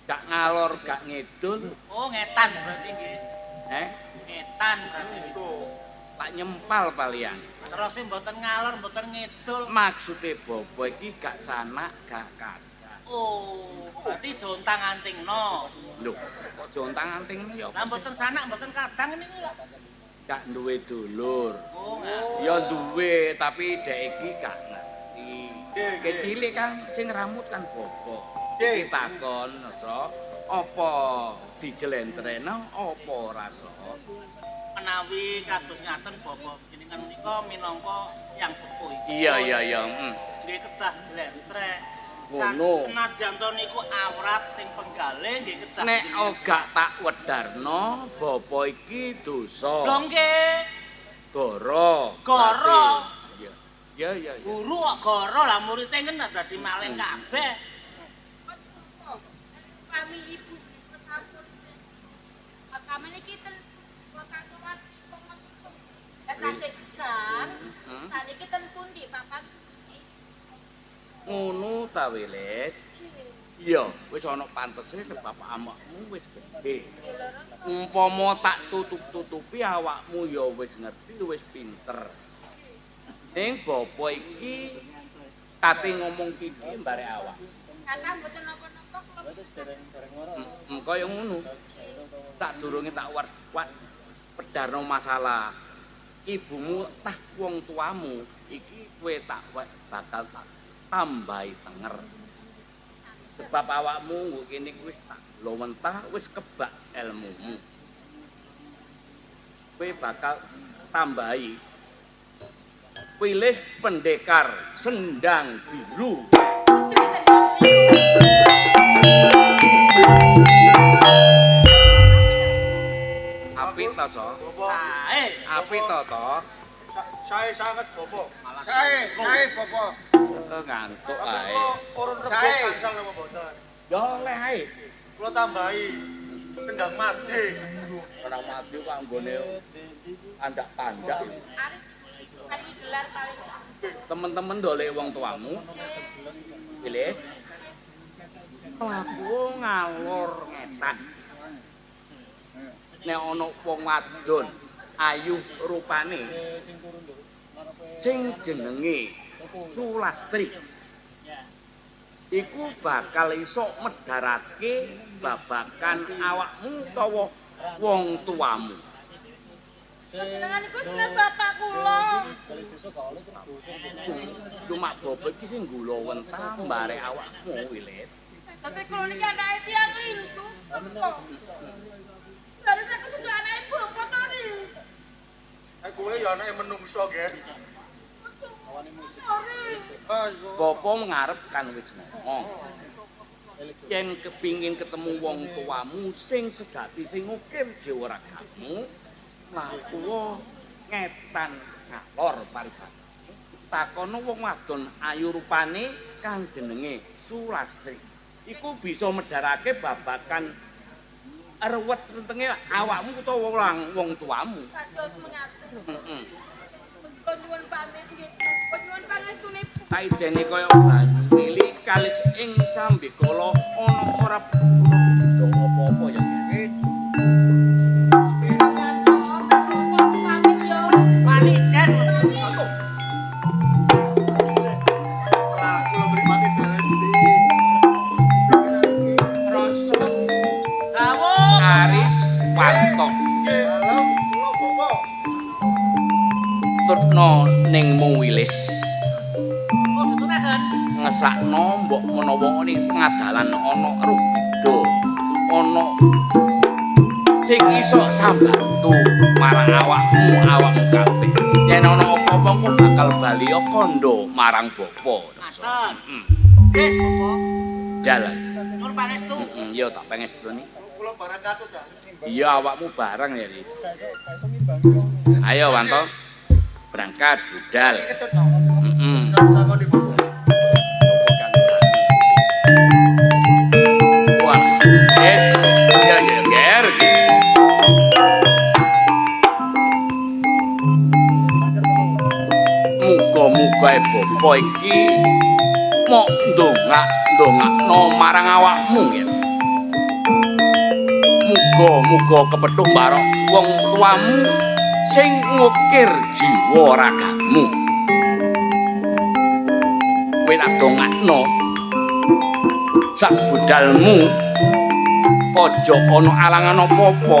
gak ngalor, gak ngidul, Oh, ngetan berarti nggih. eh, Ngetan berarti. tak nyempal palian. Terus mboten ngalor, mboten ngidul. Maksude bapa iki gak sanak, gak kadang. Oh, berarti diontang-antingno. Lho, kok diontang-antingno ya Lah apa sih? mboten sanak, mboten kadang niku lho. Gak duwe dulur. Oh, ngaten. Ya duwe, tapi dek iki gak ngerti. Kecilik kan sing rambut kan bapa. Iki takon, so, apa dijelentreno apa ora so? Menawi kados ngaten Bapak jenengan menika minangka yang sepuh iki. Iya iya iya, Nggih kedah jlentreh. Ngono. Senajan to niku awrat sing penggale nggih kedah. Nek jenengan ogak tak wedarno, bapa iki dosa. Lho nggih. Goro. Goro. Iya. Ya ya. Guru kok goro lah murite ngene dadi maling kabeh. Kami ibu sampun kami niki ten kota sowan tasih gesang. Saniki ten pundi papan? Ngono ta Wilis? Iya, wis ana pantese sebab awakmu wis gedhe. Umpama tak tutup-tutupi awakmu ya wis ngerti, wis pinter. Ning bapa iki kate ngomong iki mbare awak. Kathah mboten napa-napa kula. Kaya ngono. Tak durunge tak war pedarno masalah. Ibumu tah wong tuamu iki kowe tak bakal tak tambahi tenger. Sebab awakmu nggo kene wis tak lowentah wis kebak elmumu. Kowe bakal tambahi pilih pendekar sendang biru. Apik to, So? Sae. Apik to, to? Sae sanget, Bapak. Sae, sae, Bapak. Ngantuk ae. Urun rebo gangsal napa mboten? Ya oleh ae. Kula tambahi sendang mati. Sendang mati kok anggone andak-andak. Paling gelar paling. Temen-temen ndolek wong tuamu. Pilih. Mlaku ngalor ngetan. Nek ana wong wadon ayu rupane sing jenenge Sulastri iku bakal iso medharake babakan awakmu utawa wong tuamu. Panjenengan iku seneng bapak kula. Cuma bapak iki sing gulawentah mbare awakmu Wilis. Terus kula niki anake tiyang lintu. Dari aku juga anake bapak to ni. Kowe ya anake menungso, Ger. Bapak ngarep kan wis ngomong. Yen kepingin ketemu wong tuamu sing sejati sing ngukir jiwa ragamu, mlaku ngetan ngalor paribasane. Takono wong wadon ayu rupane kang jenenge Sulastri. Iku bisa medharake babakan ruwet rentenge awakmu utawa wong tuamu. Kados mengatur. Heeh. Kula nyuwun pamit nggih. Kula nyuwun pangestune. Kaidene kaya banyu mili kalis ing sambekala ana ora beda apa-apa ya. Panijan. Lah kula mripate dhewe. Rasa Dawuh. Aris Wanto. Dalem kula Bapak. Tutno ning Wilis. Oh, ditunaken. Ngesakno mbok menawa ning tengah dalan ana rubeda, ana sing iso sambantu marang awakmu, awakmu kabeh. Yen ana apa-apa engko bakal bali kandha marang bapa. Ngaten. Heeh. Nggih, Bapak. Dalan. Nyuwun pangestu. Heeh, ya tak pangestuni. Kula barang katut ta. Iya, awakmu bareng ya, Riz. Ayo Wanto. Berangkat budal. Heeh. Sama di Bapak. Wah, yes, ya ya ger. Muga-muga bapa iki mok ndongak-ndongakno marang awakmu ya. Muga-muga kepethuk barok wong tuamu sing ngukir jiwa ragamu. Kowe tak dongakno sak budalmu aja ana alangan apa-apa,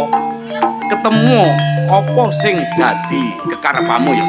ketemu apa sing dadi kekarepanmu ya.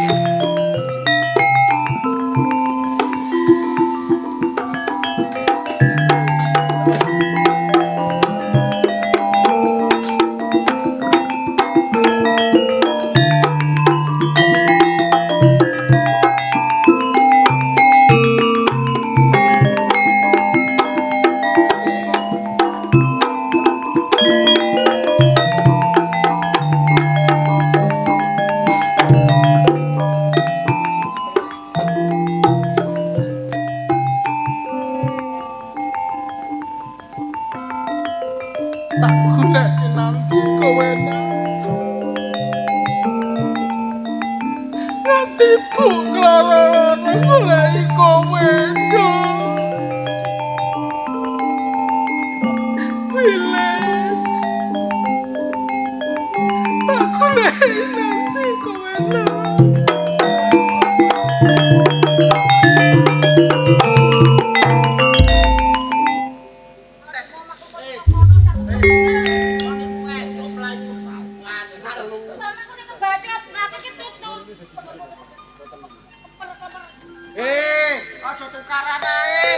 Tukaran ae.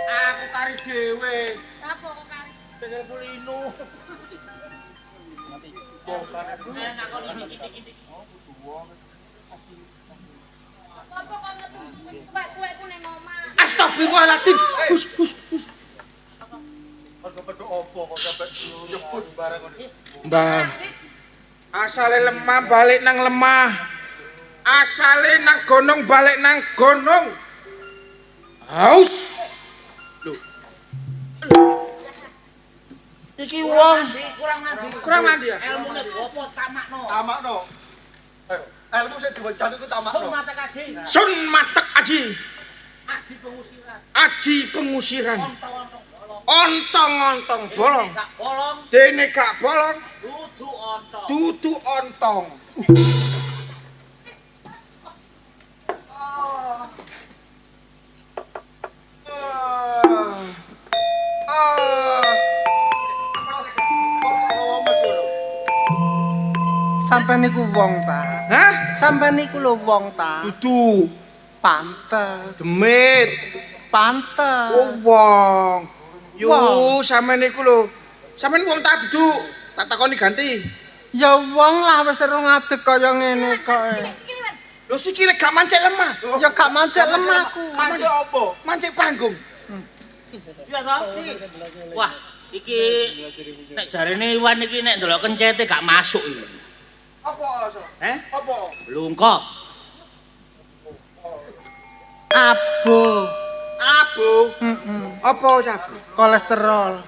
Aku kari dhewe. Apa kok kari? Tinggal kulino. Apa kok ngetu tuwek-tuwekku ning omah? Astagfirullahaladzim. Hus hus hus. Kon kepethuk opo kok sampe nyebut barang ngono. Mbah. Asale lemah balik nang lemah. Asale nang gunung balik nang gunung. Haus. Lho. Iki wong Kurang mandi. kurang mandi ya? Ilmune opo tamakno. Tamakno. Ayo, ilmu sing diwejan iku tamakno. Sun matek aji. Sun matek aji. Aji pengusiran. Aji pengusiran. Ontong-ontong bolong. Ontong-ontong bolong. Gak bolong, Dene gak bolong, dudu ontong. dudu ontong. Sampeyan niku wong ta? Hah? Sampeyan niku lho wong ta? Dudu Pantes. demit. Pantes. Oh wong. Yo Wong. sampean niku lho. Sampean wong tak dudu, tak takoni ganti. Ya wong lah wis ora ngadeg kaya ngene kok. Lho sikile gak mancik lemah. Ya gak mancik lemahku. Mancik opo? Mancik panggung. Iya toh? Wah, iki nek jarene Iwan iki nek ndelok kencete gak masuk iki. Apa so? Eh? Apa? Blungkok. Abo. Abu. Heeh. Apa abu? Kolesterol.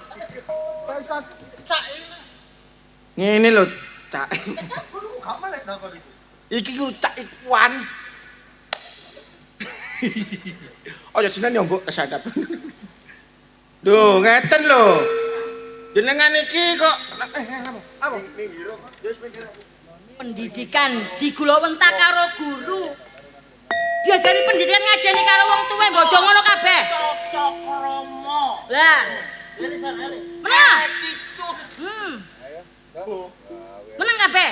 Ngene lho, Cak. Kono kok gak melek ta kon iku. Iki ku Cak Iwan. Aja jenengan yo mbok kesadap. Lho, ngeten lho. Jenengan iki kok apa? Apa? Minggir. Ya wis minggir. Pendidikan digulawentak karo guru. Diajari pendidikan ngajeni karo wong tuwe mbok ngono kabeh. Tata krama. Lah, menang. Menang kabeh.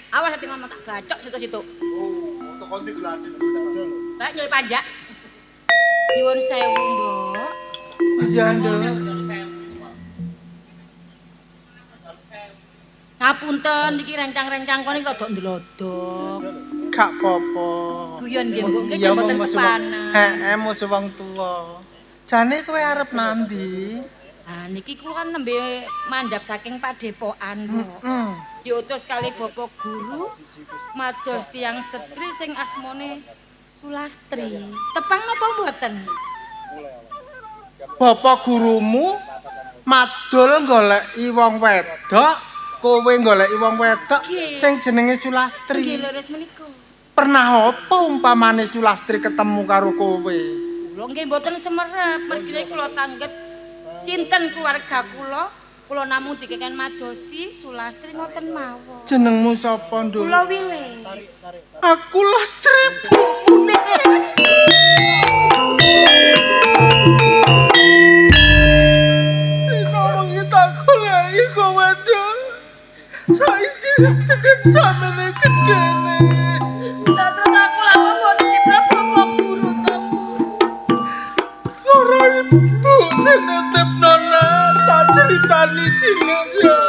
Awas ati ngomong tak bacok situ-situ. Oh, teko ndi gladi. Mbak nyuwi panjak. Nyuwun sewu, Mbok. Iya, Nduk. Ngapunten niki rencang-rencang kene rada ndlodok. Gak apa-apa. Guyon nggih, Mbok, nggih Iya, mboten musuh wong- sepanan. Heeh, musuh wong tuwa. Jane kowe arep nandi? Ah niki kula kan nembe mandhap saking padepokan, Mbok. Heeh. Diutus kali Bapak guru mados tiyang setri sing asmane Sulastri. Tepang napa mboten? Bapak gurumu madul goleki wong wedok, kowe goleki wong wedok Nggih. sing jenenge Nggih Sulastri. leres menika. Pernah apa umpamane Sulastri ketemu karo kowe? Kula nggih mboten semerep, mergine kula tangget sinten keluarga kula, kula namung dikeken madosi Sulastri ngoten mawon. Jenengmu sapa, Nduk? Kula Wilis. Aku Lastri ibumu. Rino wengi tak goleki kowe, Nduk. Saiki tekan samene gedene. Lah terus aku lha kok mboten dipra bapak guru to, Bu. Ora ibu sing nitipno nak, tak critani diluk ya.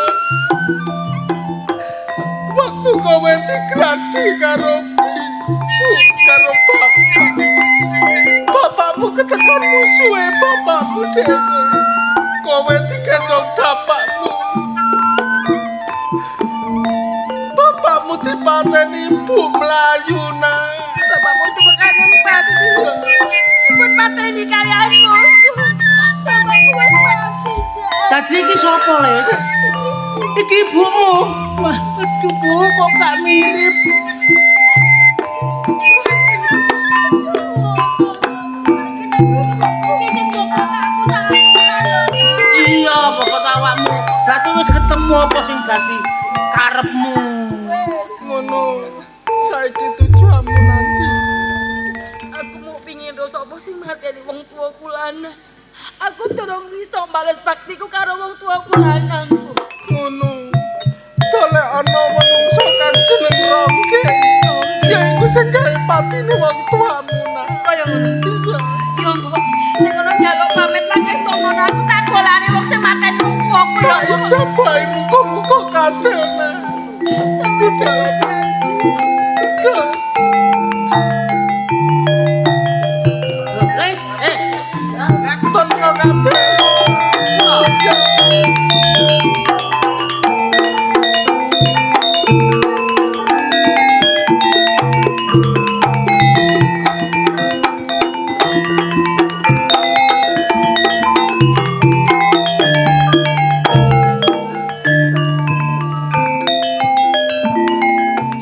Waktu kowe digradi karo ibu karo bapak. Bapakmu ketekan musuhe bapakmu dhewe. Kowe digendong bapakmu. Bapakmu dipateni ibu mlayu nak. Bapakmu tumekane pati. Dipun pateni kalian musuh. Bapakku wis mati, Jan. Dadi iki sapa, Les? Iki ibumu. Wah, aduh Bu, kok gak mirip. Iya, bokot awakmu. Berarti wis ketemu apa sing dadi karepmu. Ngono. Saiki tujuanmu nanti. Aku mau pingin ro sapa sing mateni wong tuaku lanang. Aku durung iso bales baktiku karo wong tuaku lanang. Bu. Ngono. Dolek ana menungso kang jeneng Rongge. Ya iku sing gawe patine wong tuamu nak. Kaya ngono. Bisa. Ya mbok. Bajak bae muga-muga kasil.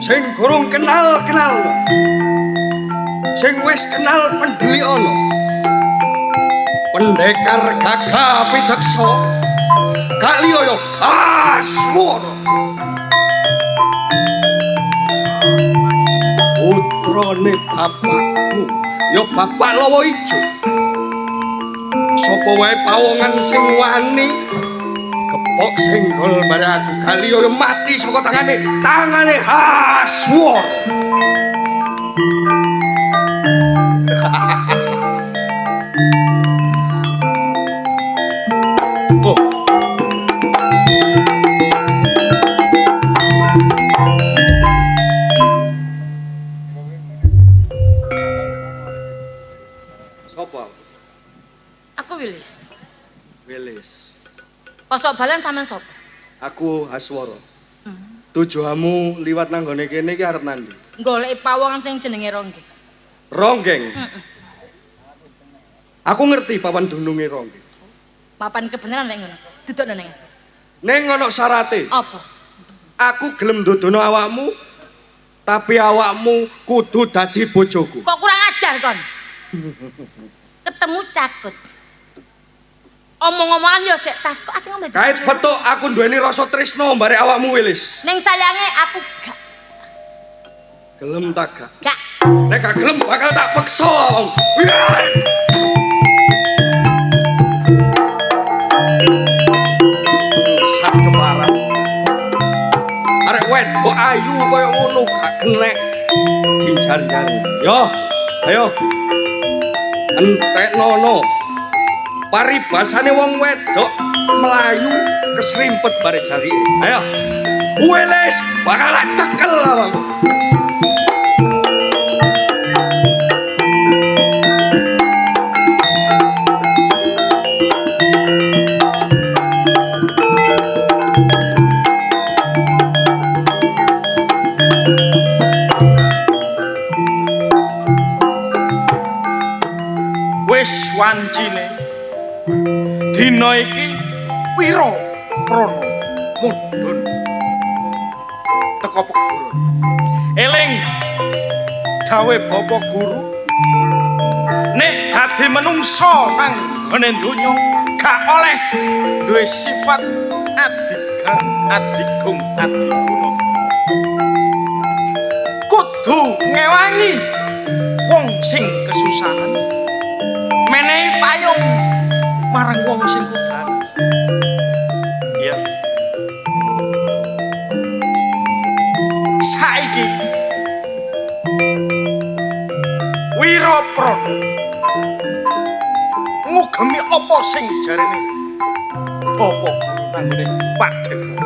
Sing gorong kenal-kenal, sing wis kenal pendeli ana. Pendekar gagah pideksa, gak liya ya Aswara. Putrane bapakku ya Bapak Lawa Ijo. Sapa wae pawongan sing wani kepok senggol bare aku gak liya ya mati saka tangane Aswara. Oh. Sopo? Aku Wilis. Wilis. Kosok balen sampean sapa? Aku Haswara. Tujuanmu liwat nang nggone kene iki arep nandi? Goleki pawongan sing jenenge Ronggeng. Ronggeng? Aku ngerti papan dununge Ronggeng. Papan kebenaran nek ngono. Dudukno nang aku. Ning ana syarate. Apa? Aku gelem ndudono awakmu, tapi awakmu kudu dadi bojoku. Kok kurang ajar kon? Ketemu cakut. Omong-omongan yo sik tas kok aku ngomong. Kait petuk aku duweni rasa tresno mbare awakmu Wilis. Ning sayange aku gak. Gelem tak gak? Gak. Nek gak gelem bakal tak peksa awakmu. Sak keparat. Arek wedok ayu kaya ngono gak kenek dijar-jar. Yo, ayo. Enteknono. Paribasane wong wedok melayu kesrimpet bare jarike. Ayo. Wilis bakal tak tekel awakmu. Wis wancine dina iki Wira Prana mudhun teko peguron. Eling dawuh Bapak Guru, nek dadi menungsa nang nggone donya gak oleh duwe sifat adiga, adigung, adiguna. Kudu ngewangi wong sing kesusahan, menehi payung marang wong sing kudan. Iya. Saiki Wira Prana ngugemi apa sing jarene Bapak Guru nang nggone padhepokan.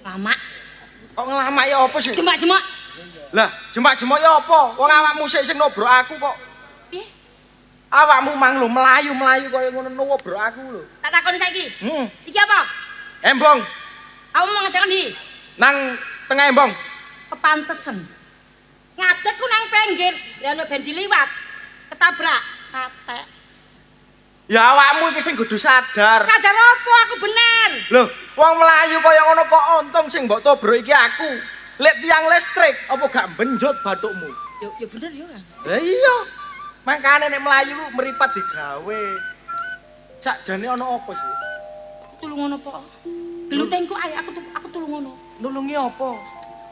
Lama. Kok ngelamak ya apa sih? Jemak-jemak. Lah, jemak-jemak ya apa? Wong awakmu sik sing nobrak aku kok. Piye? Awakmu mang lho melayu-melayu kaya ngono nobrak aku lho. Tak takoni saiki. Heeh. Iki apa? Embong. Awakmu mau ngajakan ndi? Nang tengah embong. Kepantesen. Ngadeg ku nang pinggir, lha ono ben diliwat. Ketabrak. Patek. Ya awakmu iki sing kudu sadar. Sadar apa? Aku bener. Loh, wong melayu kaya ngono kok untung sing mbok tobrok iki aku. Lek tiang listrik apa gak benjot bathukmu? Yo yo bener yo kan. Lah iya. Makane nek melayu ku meripat digawe. Sakjane ana apa sih? Tulungono apa? Gelutengku ae aku tulungono. Nulungi apa?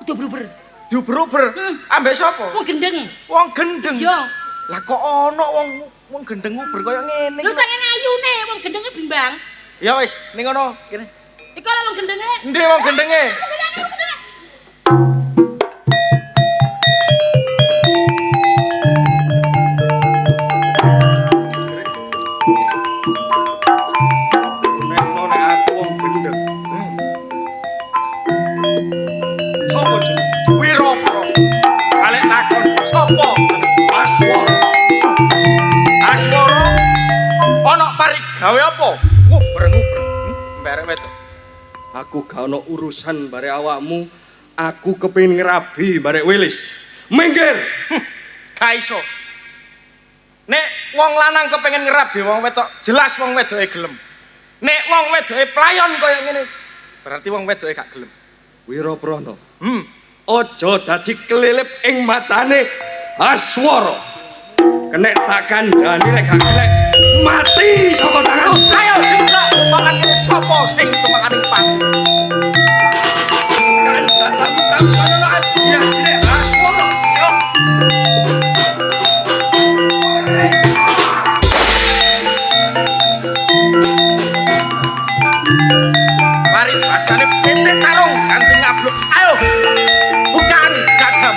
Diuber-uber. Diuber-uber? Ambek sapa? Wong gendeng. Wong gendeng. Iya. Lah kok ana wong Wong gendeng uber koyo ngene. Lho saking ayune wong gendenge bimbang. Ya wis, ning ngono kene. Iku lho wong gendenge. Endi wong gendenge? Neno nek aku wong gendeng. Sopo jeneng? Wirapra. Balik takon, sapa jeneng? Aswara. Aswara. Ana parigawe apa? Nguber-nguber. Mberek wedok. Aku gak ono urusan bare awakmu. Aku kepengin ngrabi bare Wilis. Minggir. Gak iso. Nek wong lanang kepengin ngrabi wong wedok, jelas wong wedoke gelem. Nek wong wedoke playon koyo ngene, berarti wong wedoke gak gelem. Wiraprana. Aja dadi kelilip ing matane Aswara. Kenek tak kandhani lek gak kenek mati saka tangan. Ayo gerak makan kene sapa sing temakaning pati. Kan tatamu ana aji-ajine Aswara. Yo. Mari basane PT Tarung ganti ngabluk. Ayo. Bukaan dadam.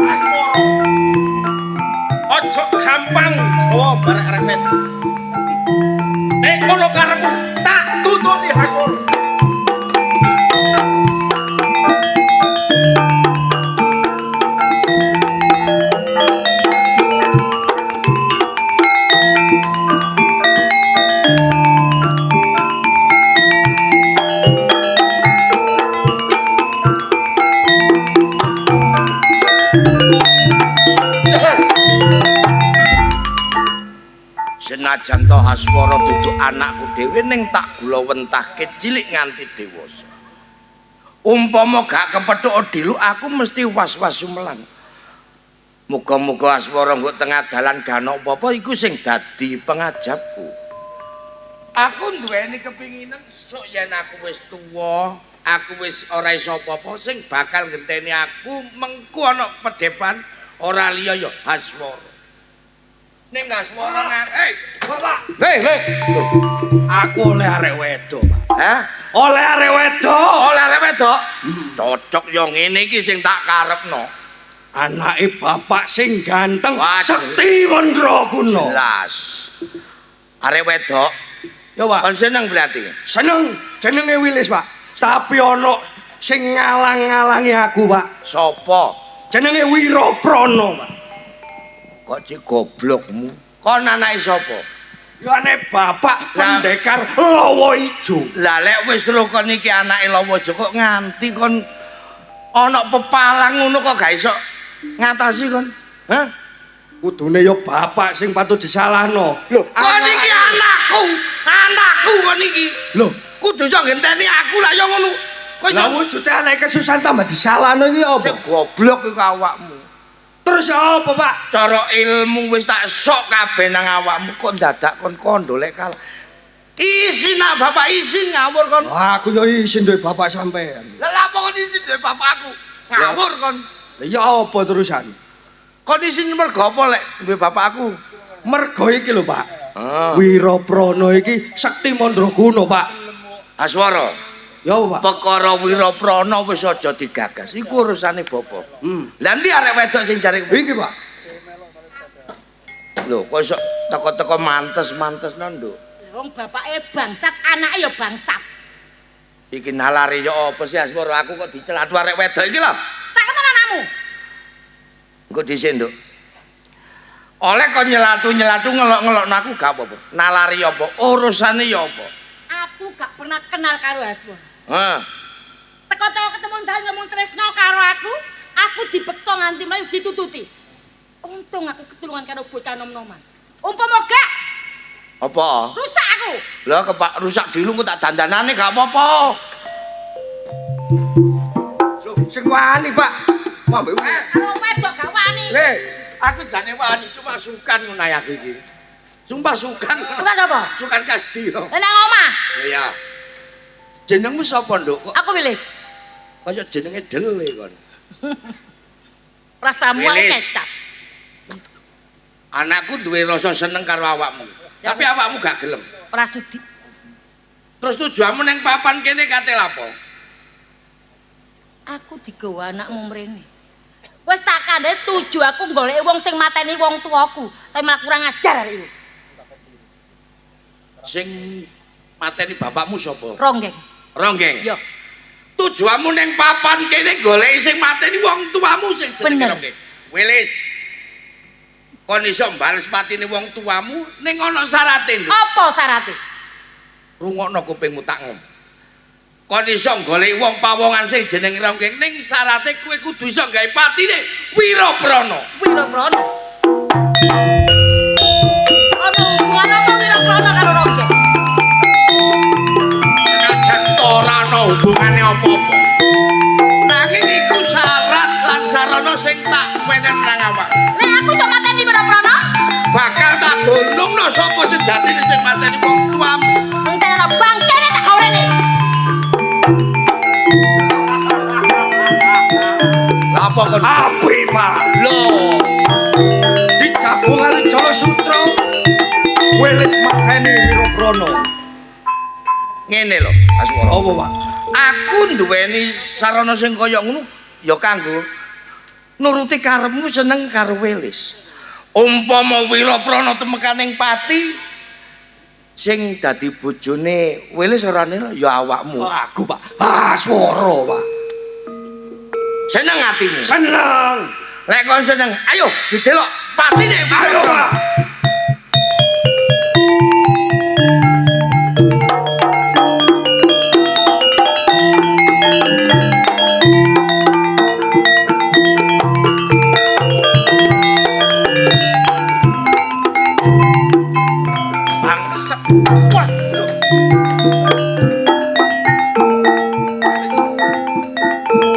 Aswara. Ojo gampang gawa barek arek wedok. Nek ngono karepmu tak tututi Aswara. Senajan to Haswara dudu anakku dhewe ning tak gula wentahke cilik nganti dewasa. Umpama gak kepethuk dilu aku mesti was-was sumelang. Muga-muga Haswara nggo tengah dalan gak ana apa-apa iku sing dadi pengajapku. Aku duweni kepinginan sok yen aku wis tuwa, aku wis ora iso apa-apa sing bakal ngenteni aku mengku ana pedepan ora liya ya Haswara. Ning Aswara ngarep. Bapak, Hei, hei. Aku oleh arek wedok, Pak. Hah? Oleh arek wedok. Oleh arek wedok. Cocok yo ngene iki sing tak karepno. Anake bapak sing ganteng, Waduh. sekti mandraguna. Jelas. Arek wedok. Ya, Pak. Kon seneng berarti. Seneng jenenge Wilis, Pak. Tapi ana sing ngalang-ngalangi aku, Pak. Sopo? Jenenge Wiraprana, Pak. Kok cek goblokmu? Kon anake sapa? Ya anake bapak pendekar Lawa Ijo. Lah lek wis ro kon iki anake Lawa Ijo kok nganti kon ana pepalang ngono kok gak iso ngatasi kon? Hah? Kudune ya bapak sing patut disalahno. Lho, kon iki anakku. Anakku kon iki. Lho, kudu iso ngenteni aku lah ya ngono. Kok iso lah wujude anake kesusahan tambah disalahno iki apa? Goblok iku awakmu. Terus ya apa, Pak? Cara ilmu wis tak sok kabeh nang awakmu kok dadak kon kondo lek kalah. Isin nak bapak isin ngawur kon. Wah, aku yo isin duwe bapak sampean. Lah lha apa kon isin duwe bapakku? Ngawur kon. Lah ya apa terusan? Kon isin mergo apa lek duwe bapakku? Mergo iki lho, Pak. Wiraprana iki sekti mandraguna, Pak. Aswara. Ya, Pak. Perkara Wiraprana wis aja digagas. Iku urusane bapak. Lah endi arek wedok sing jare iki, Pak? Lho, kok iso teko-teko mantes-mantesno, Nduk? Wong bapake bangsat, anake ya bangsat. Iki nalare ya apa sih Aswara aku kok dicelatu arek wedok iki lho. Tak kenal anakmu. Engko dhisik, Nduk. Oleh kon nyelatu-nyelatu ngelok-ngelokno aku gak apa-apa. Nalari apa? Urusane ya apa? Aku gak pernah kenal karo Aswara. Heeh. Teko-teko ketemu dalan ngomong tresno karo aku, aku dipeksa nganti mlayu ditututi. Untung aku ketulungan karo bocah nom-noman. Umpama gak apa? Rusak aku. Lah kepak rusak dilu kok tak dandanane gak apa-apa. Lho, sing wani, Pak. Wah, mbek karo wedok gak wani. Le, aku jane wani cuma sungkan ngono aku iki. Sumpah sukan. Sukan sapa? Sukan Kasdi. Lah nang omah. Iya. Jenengmu sapa, Nduk? Kok aku Wilis. Kaya jenenge dele kon. Rasamu kecap. Anakku duwe rasa seneng karo awakmu. Ya, tapi awakmu gak gelem. Ora sudi. Terus tujuanmu nang papan kene kate lapo? Aku digawa anakmu mrene. Wis tak kandhane tuju aku goleki wong sing mateni wong tuaku, tapi malah kurang ajar arek iku. Sing mateni bapakmu sapa? Ronggeng. Ronggeng. Iya. Tujuanmu nang papan kene goleki sing mateni wong tuamu sing jenenge Ronggeng. Wilis. Kon iso mbales patine wong tuamu ning ana syarate, Nduk. Apa syarate? Rungokno kupingmu tak ngomong. Kon iso goleki wong pawongan sing jenenge Ronggeng ning syarate kowe kudu iso gawe patine Wiraprana. Wiraprana. Ana hubungan apa Wiraprana karo Ronggeng? Senajan ora ana hubungane apa-apa. Nanging iku syarat lan sarana sing tak wenen nang awak. Nek aku iso mateni Wiraprana, bakal tak donongno sapa sejatine sing mateni wong tuamu. Entekno bangkene tak gawe rene. Lha apa kon? Apik, Pak. Lho, dicabung kali Jala Sutra. Wilis mateni Wiraprana. Ngene lho, Aswara. Apa, Pak? Aku duweni sarana sing kaya ngono ya kanggo nuruti karepmu seneng karo Wilis. Umpama Wiraprana temekaning pati sing dadi bojone Wilis ora nira ya awakmu. Oh, aku, Pak. Aswara, Pak. Seneng atimu? Seneng. Lek kon seneng, ayo didelok patine Ayo, Pak. Bangsat. Waduh.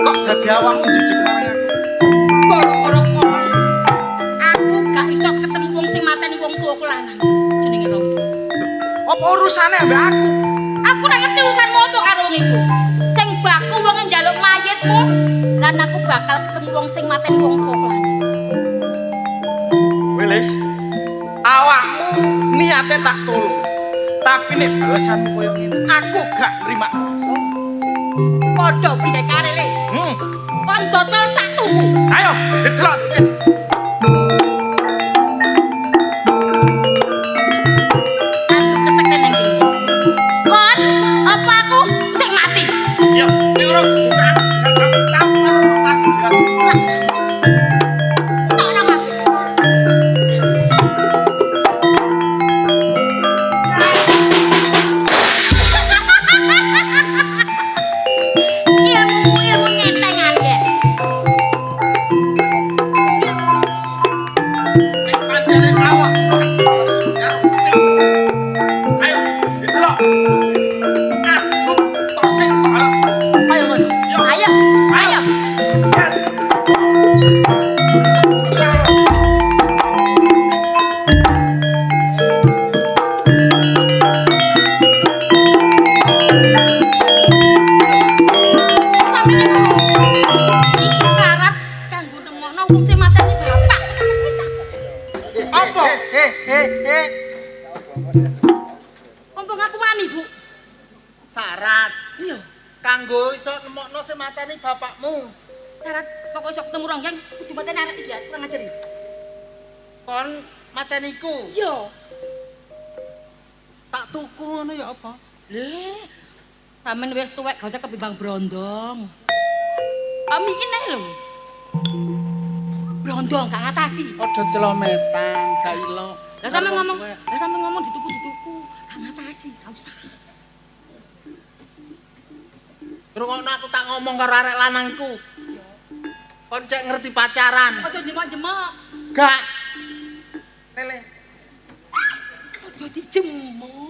Kok dadi awakmu jejeg marang aku? Gara-gara kon aku gak iso ketemu wong sing mateni wong tuaku lanang jenenge Ronggeng. Apa urusane ambek aku? Aku ora ngerti urusanmu apa karo wong iku. Sing baku wong njaluk mayitmu lan aku bakal ketemu wong sing mateni wong tuaku lanang. Wilis, awakmu niate tak tulung. Tapi nek balesanmu koyo ngene, aku gak nrima. Padha pendekare le. Kon dodol tak tuku. Ayo, didelok. Aduh kesekten nang kene. Kon apa aku sing mati? Ya, ning ora bukaan jajang tampar aji-aji. Tokno kabeh. Ilmu ilmu nyetengan ya. Nek pancene awak terus karo ilmu. Ayo, didelok. Aduh, tose balap. Ayo ngono. Ayo, ayo. Sampeyan ngomong. Iki syarat kanggo nemokno wong sing mateni bapak. Wis ah. Apa? Mumpung aku wani, Bu. Syarat Iya. kanggo iso nemokno sing mateni bapakmu. Syarat pokok iso ketemu Ronggeng kudu mateni arek iki ya, kurang ajar iki. Kon mateni iku. Iya. Tak tuku ngono ya apa? Leh, sampean wis tuwek gak usah kebimbang brondong. Pamikine lho. Brondong gak ngatasi. Aja celometan, gak ilok. Lah sampean ngomong, lah sampean ngomong dituku-dituku, gak ngatasi, gak usah. Rungokno aku tak ngomong karo arek lanangku. Kon cek ngerti pacaran. Aja jemok-jemok. Gak. Lele, Aja dijemok.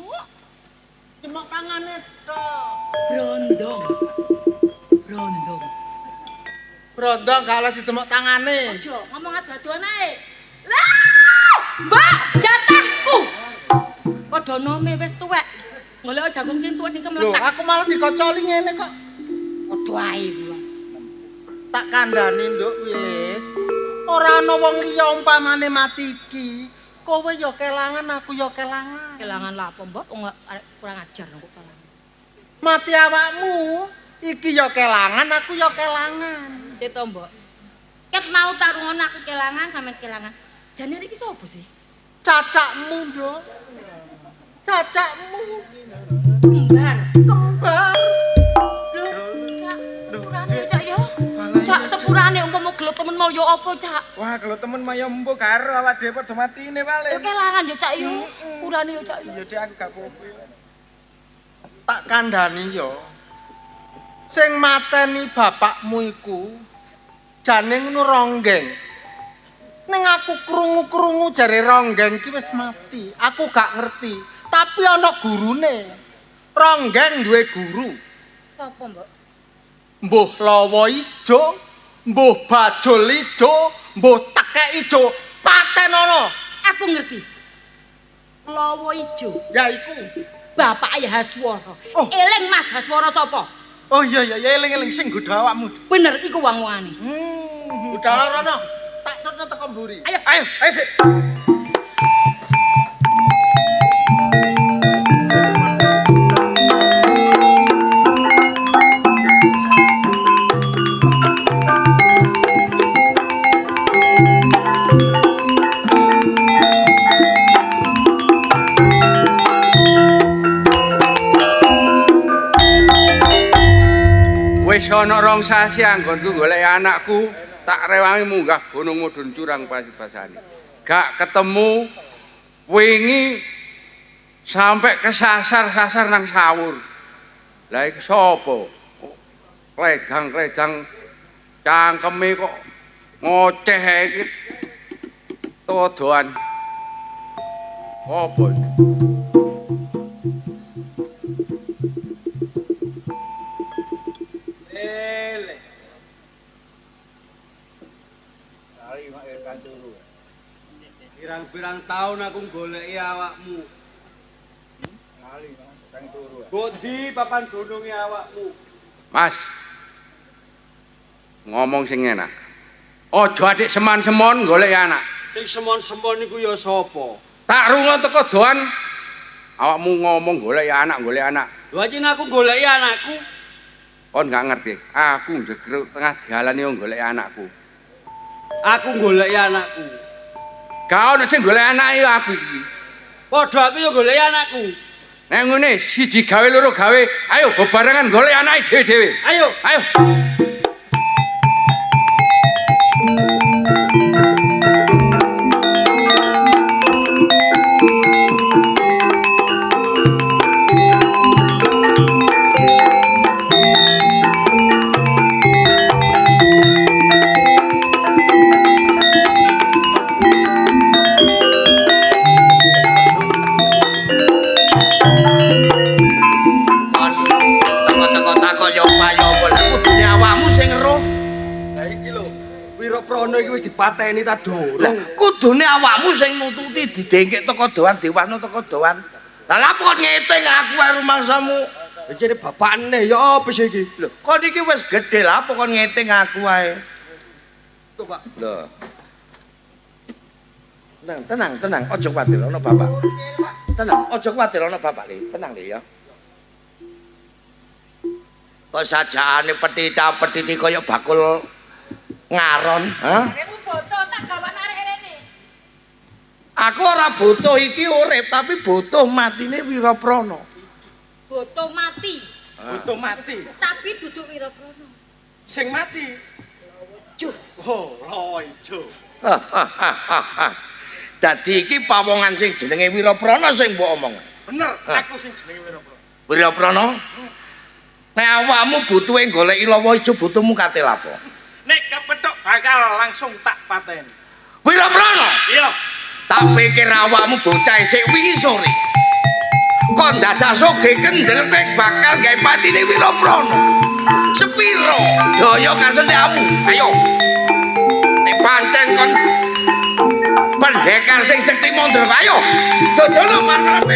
jemok tangane tok. Brondong. Brondong. Brondong gak oleh didemok tangane. Aja ngomong adu-aduan ae. Lah, Mbak, jatahku. Padha nome wis tuwek. Golek jagung sing tuwek sing Lho, kemletak. aku malah dikocoli ngene kok. Padha ae kuwi. Tak kandhani, Nduk Wilis. Ora ana wong liya umpamane mati iki. Kowe ya kelangan, aku ya kelangan. Kelangan lha apa, Mbok? Wong arek kurang ajar kok kelangan. Mati awakmu, iki ya kelangan, aku ya kelangan. Ceta, Mbok. Ket mau tarungan aku kelangan sampean kelangan. Jane iki sapa sih? Cacakmu, Nduk. Cacakmu Kembar. Kembar. Lho, Cak, sepurane Cak ya. Cak, sepurane umpama gelut temen mau ya apa, Cak? Wah, kalau temen mah ya mbok karo awak dhewe padha matine Ya paling. kelangan ya, Cak ya. Sepurane ya, Cak ya. Iya, Dek, aku gak apa-apa. Tak kandhani ya. Sing mateni bapakmu iku jane ngono ronggeng. Ning aku krungu-krungu jare ronggeng ki wis mati. Aku gak ngerti, tapi ana gurune. Ronggeng duwe guru. Sapa, Mbok? Mbuh lawa ijo, mbuh bajul ijo, mbuh tekek ijo, patenono. Aku ngerti. Lawa ijo. Ya iku. Bapak Haswara. Oh. Eling Mas Haswara sapa? Oh iya iya, ya eling-eling sing nggodha awakmu. Bener iku wong-wongane. Budal rono. Tak tutno teko mburi. Ayo. Ayo, ayo, Dik. Wis ana rong sasi anggonku golek anakku, tak rewangi munggah gunung mudhun curang pasibasane. Gak ketemu wingi sampai kesasar-sasar nang sawur. Lah iki sapa? Kledang-kledang cangkeme kok ngoceh iki todoan. Apa iki? Pirang-pirang tahun aku goleki awakmu. Gondi papan gununge awakmu. Mas. Ngomong sing enak. Aja adik seman-semon golek anak. Sing semon-semon iku ya sapa? Tak rungo teko doan. Awakmu ngomong golek anak, golek anak. Lho ajine aku goleki anakku. Kon gak ngerti. Aku njegruk tengah dalan yo golek anakku. Aku goleki anakku. Gak ono sing golek anake aku iki. Padha aku ya goleki anakku. Nek ngene, siji gawe loro gawe, ayo bebarengan golek anake dhewe-dhewe. Ayo. Ayo. Kon teko-teko takok ya apa ya apa lah kudune awakmu sing ero. Lah iki lho, Wiraprana iki wis dipateni ta Lah dorong. kudune awakmu sing nututi didengkek teko doan diwahno teko doan. Lah lha kok ngeting aku ae rumangsamu. Iki bapakne ya apa sih iki? Lho, kon iki wis gedhe lah apa kon ngeting aku ae. Tuh, Pak. Lho. Tenang, tenang, tenang, aja kuwatir ana bapak. Tenang, aja kuwatir ana bapak le. Tenang le ya. Kok sajaane petita-petiti kaya bakul ngaron, ha? Arekmu boto tak gawan arek rene. Aku ora butuh iki urip, tapi butuh matine Wiraprana. Boto mati, Butuh mati. tapi duduk Wiraprana. Sing mati. Juh. Oh, lawa ijo. Dadi iki pawongan sing jenenge Wiraprana sing mbok omong. Bener, aku sing jenenge Wiraprana. Wiraprana? Nek awakmu butuhe goleki lawa ijo butuhmu kate lapo? Nek kepethuk bakal langsung tak pateni. Wiraprana? Iya. Tak pikir awakmu bocah isih wingi sore. Kon dadak soge kendel kowe bakal gawe patine Wiraprana. Sepiro daya kasentekmu? Ayo. Nek pancen kon bener Pendekar sing sekti mandra. Ayo, dodono marang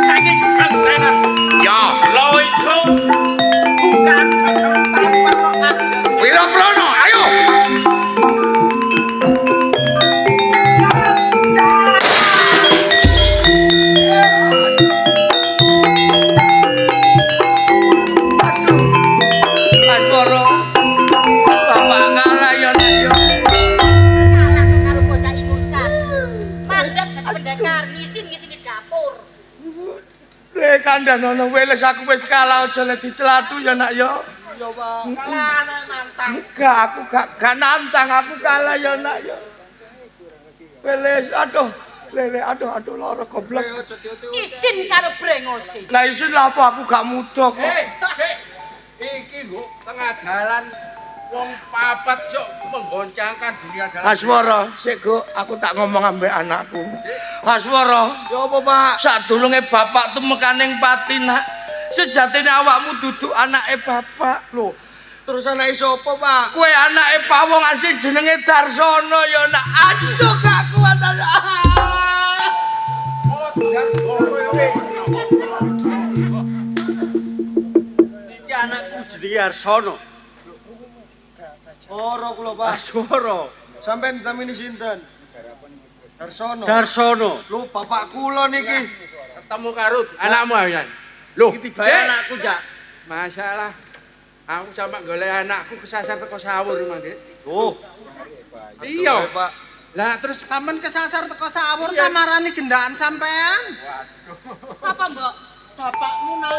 Saiki gentenan. Ya, Lawa ijo bukan dadang tanpa ono aja. Wiraprana, ayo. Aswara. Bapak kalah ya nak ya. Kalah karo bocah ingusan. Mandek dadi pendekar, ngisin-ngisin di dapur. Le kandhanono weles aku wis kalah aja le dicelatu ya nak ya. Iya, Pak. Kalah nantang. Enggak, aku gak nantang, aku kalah ya nak ya. Weles, aduh, lele, aduh, aduh, lara goblok. Isin karo brengose. Lah isin lah apa aku gak muda kok. Sik. Iki nggo tengah dalan wong papat sok menggoncangkan dunia dalam. Aswara, sik Go, aku tak ngomong ambek anakku. Aswara, Ya apa, Pak? sadurunge bapak tumekaning pati nak, sejatine awakmu duduk anake bapak. Lho, terus anake sapa, Pak? Kowe anake pawong sing jenenge Darsono ya nak. Aduh gak kuat anak. Iki anakku jenenge Arsono. Ora kula, Pak. Aswara. Sampeyan namine sinten? Darsono. Darsono. Lho, bapak kula niki. Ketemu karo anakmu ya. Lho, Iki tibae anakku, Cak. Masalah. Aku sampe golek anakku kesasar teko sawur mangke. Loh. Iya. Pak. Lah terus Sampeyan kesasar teko sawur ta marani gendaan sampean. Sapa, Mbok? Bapakmu nak.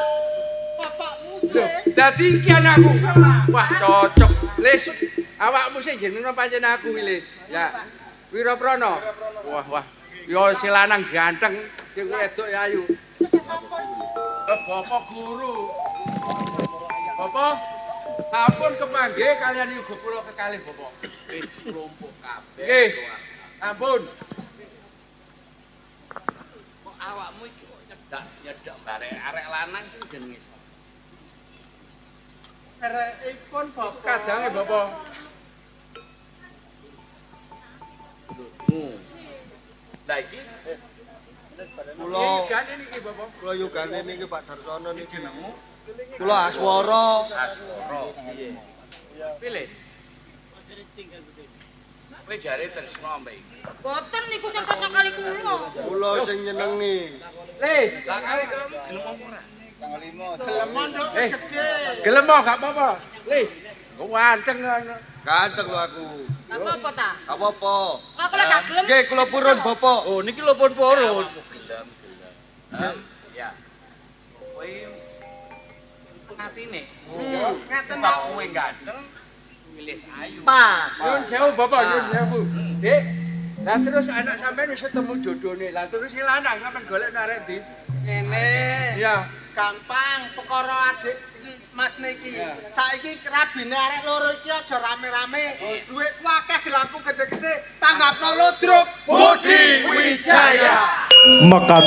Bapakmu piye? Dadi iki anakku. Wah, cocok. Lis, awakmu sing jenenge pancen aku iki, Lis. Ya. Wiraprana. Wah, wah. Ya si lanang ganteng, sing wedok ya ayu. Bapak guru. Bapak, ampun kepanggih kalian yuga kula kekalih, Bapak. Wis klumpuk kabeh. Nggih. Ampun. Kok awakmu iki kok nyedak-nyedak barek arek lanang sing jenenge sapa? Erekipun bapak. Kadange, Bapak. Lah iki Kula Yugane niki, Bapak. kula yugane niki Pak Darsono niki. Kula Aswara. Aswara. Pilih. Kowe jare tresno ambek iki. Boten niku sing tresno kali kula. Kula sing nyenengi. Lis, Lah kawe kamu gelem apa ora? Gelemon nduk wis gedhe. gelem gak apa-apa. Lis, ganteng ngono. Ganteng lho aku. Gak apa-apa ta? Gak apa-apa. Kok kula gak gelem. Nggih, kula purun, Bapak. Oh, niki lho pun purun. Gelem, gelem. Ya. Kowe atine. Ngeten Sebab kowe ganteng, milis ayu. Pas. Nyun sewu Bapak, nyun sewu. Dik, lah terus anak sampean wis ketemu jodone. Lah terus si lanang sampean golek arek ndi? Ngene. Iya. Gampang perkara adik iki Mas niki. Saiki rabine arek loro iki aja rame-rame. Dhuwitku akeh gelangku gede-gede, tanggapno ludruk. Budi Wijaya. Mekaten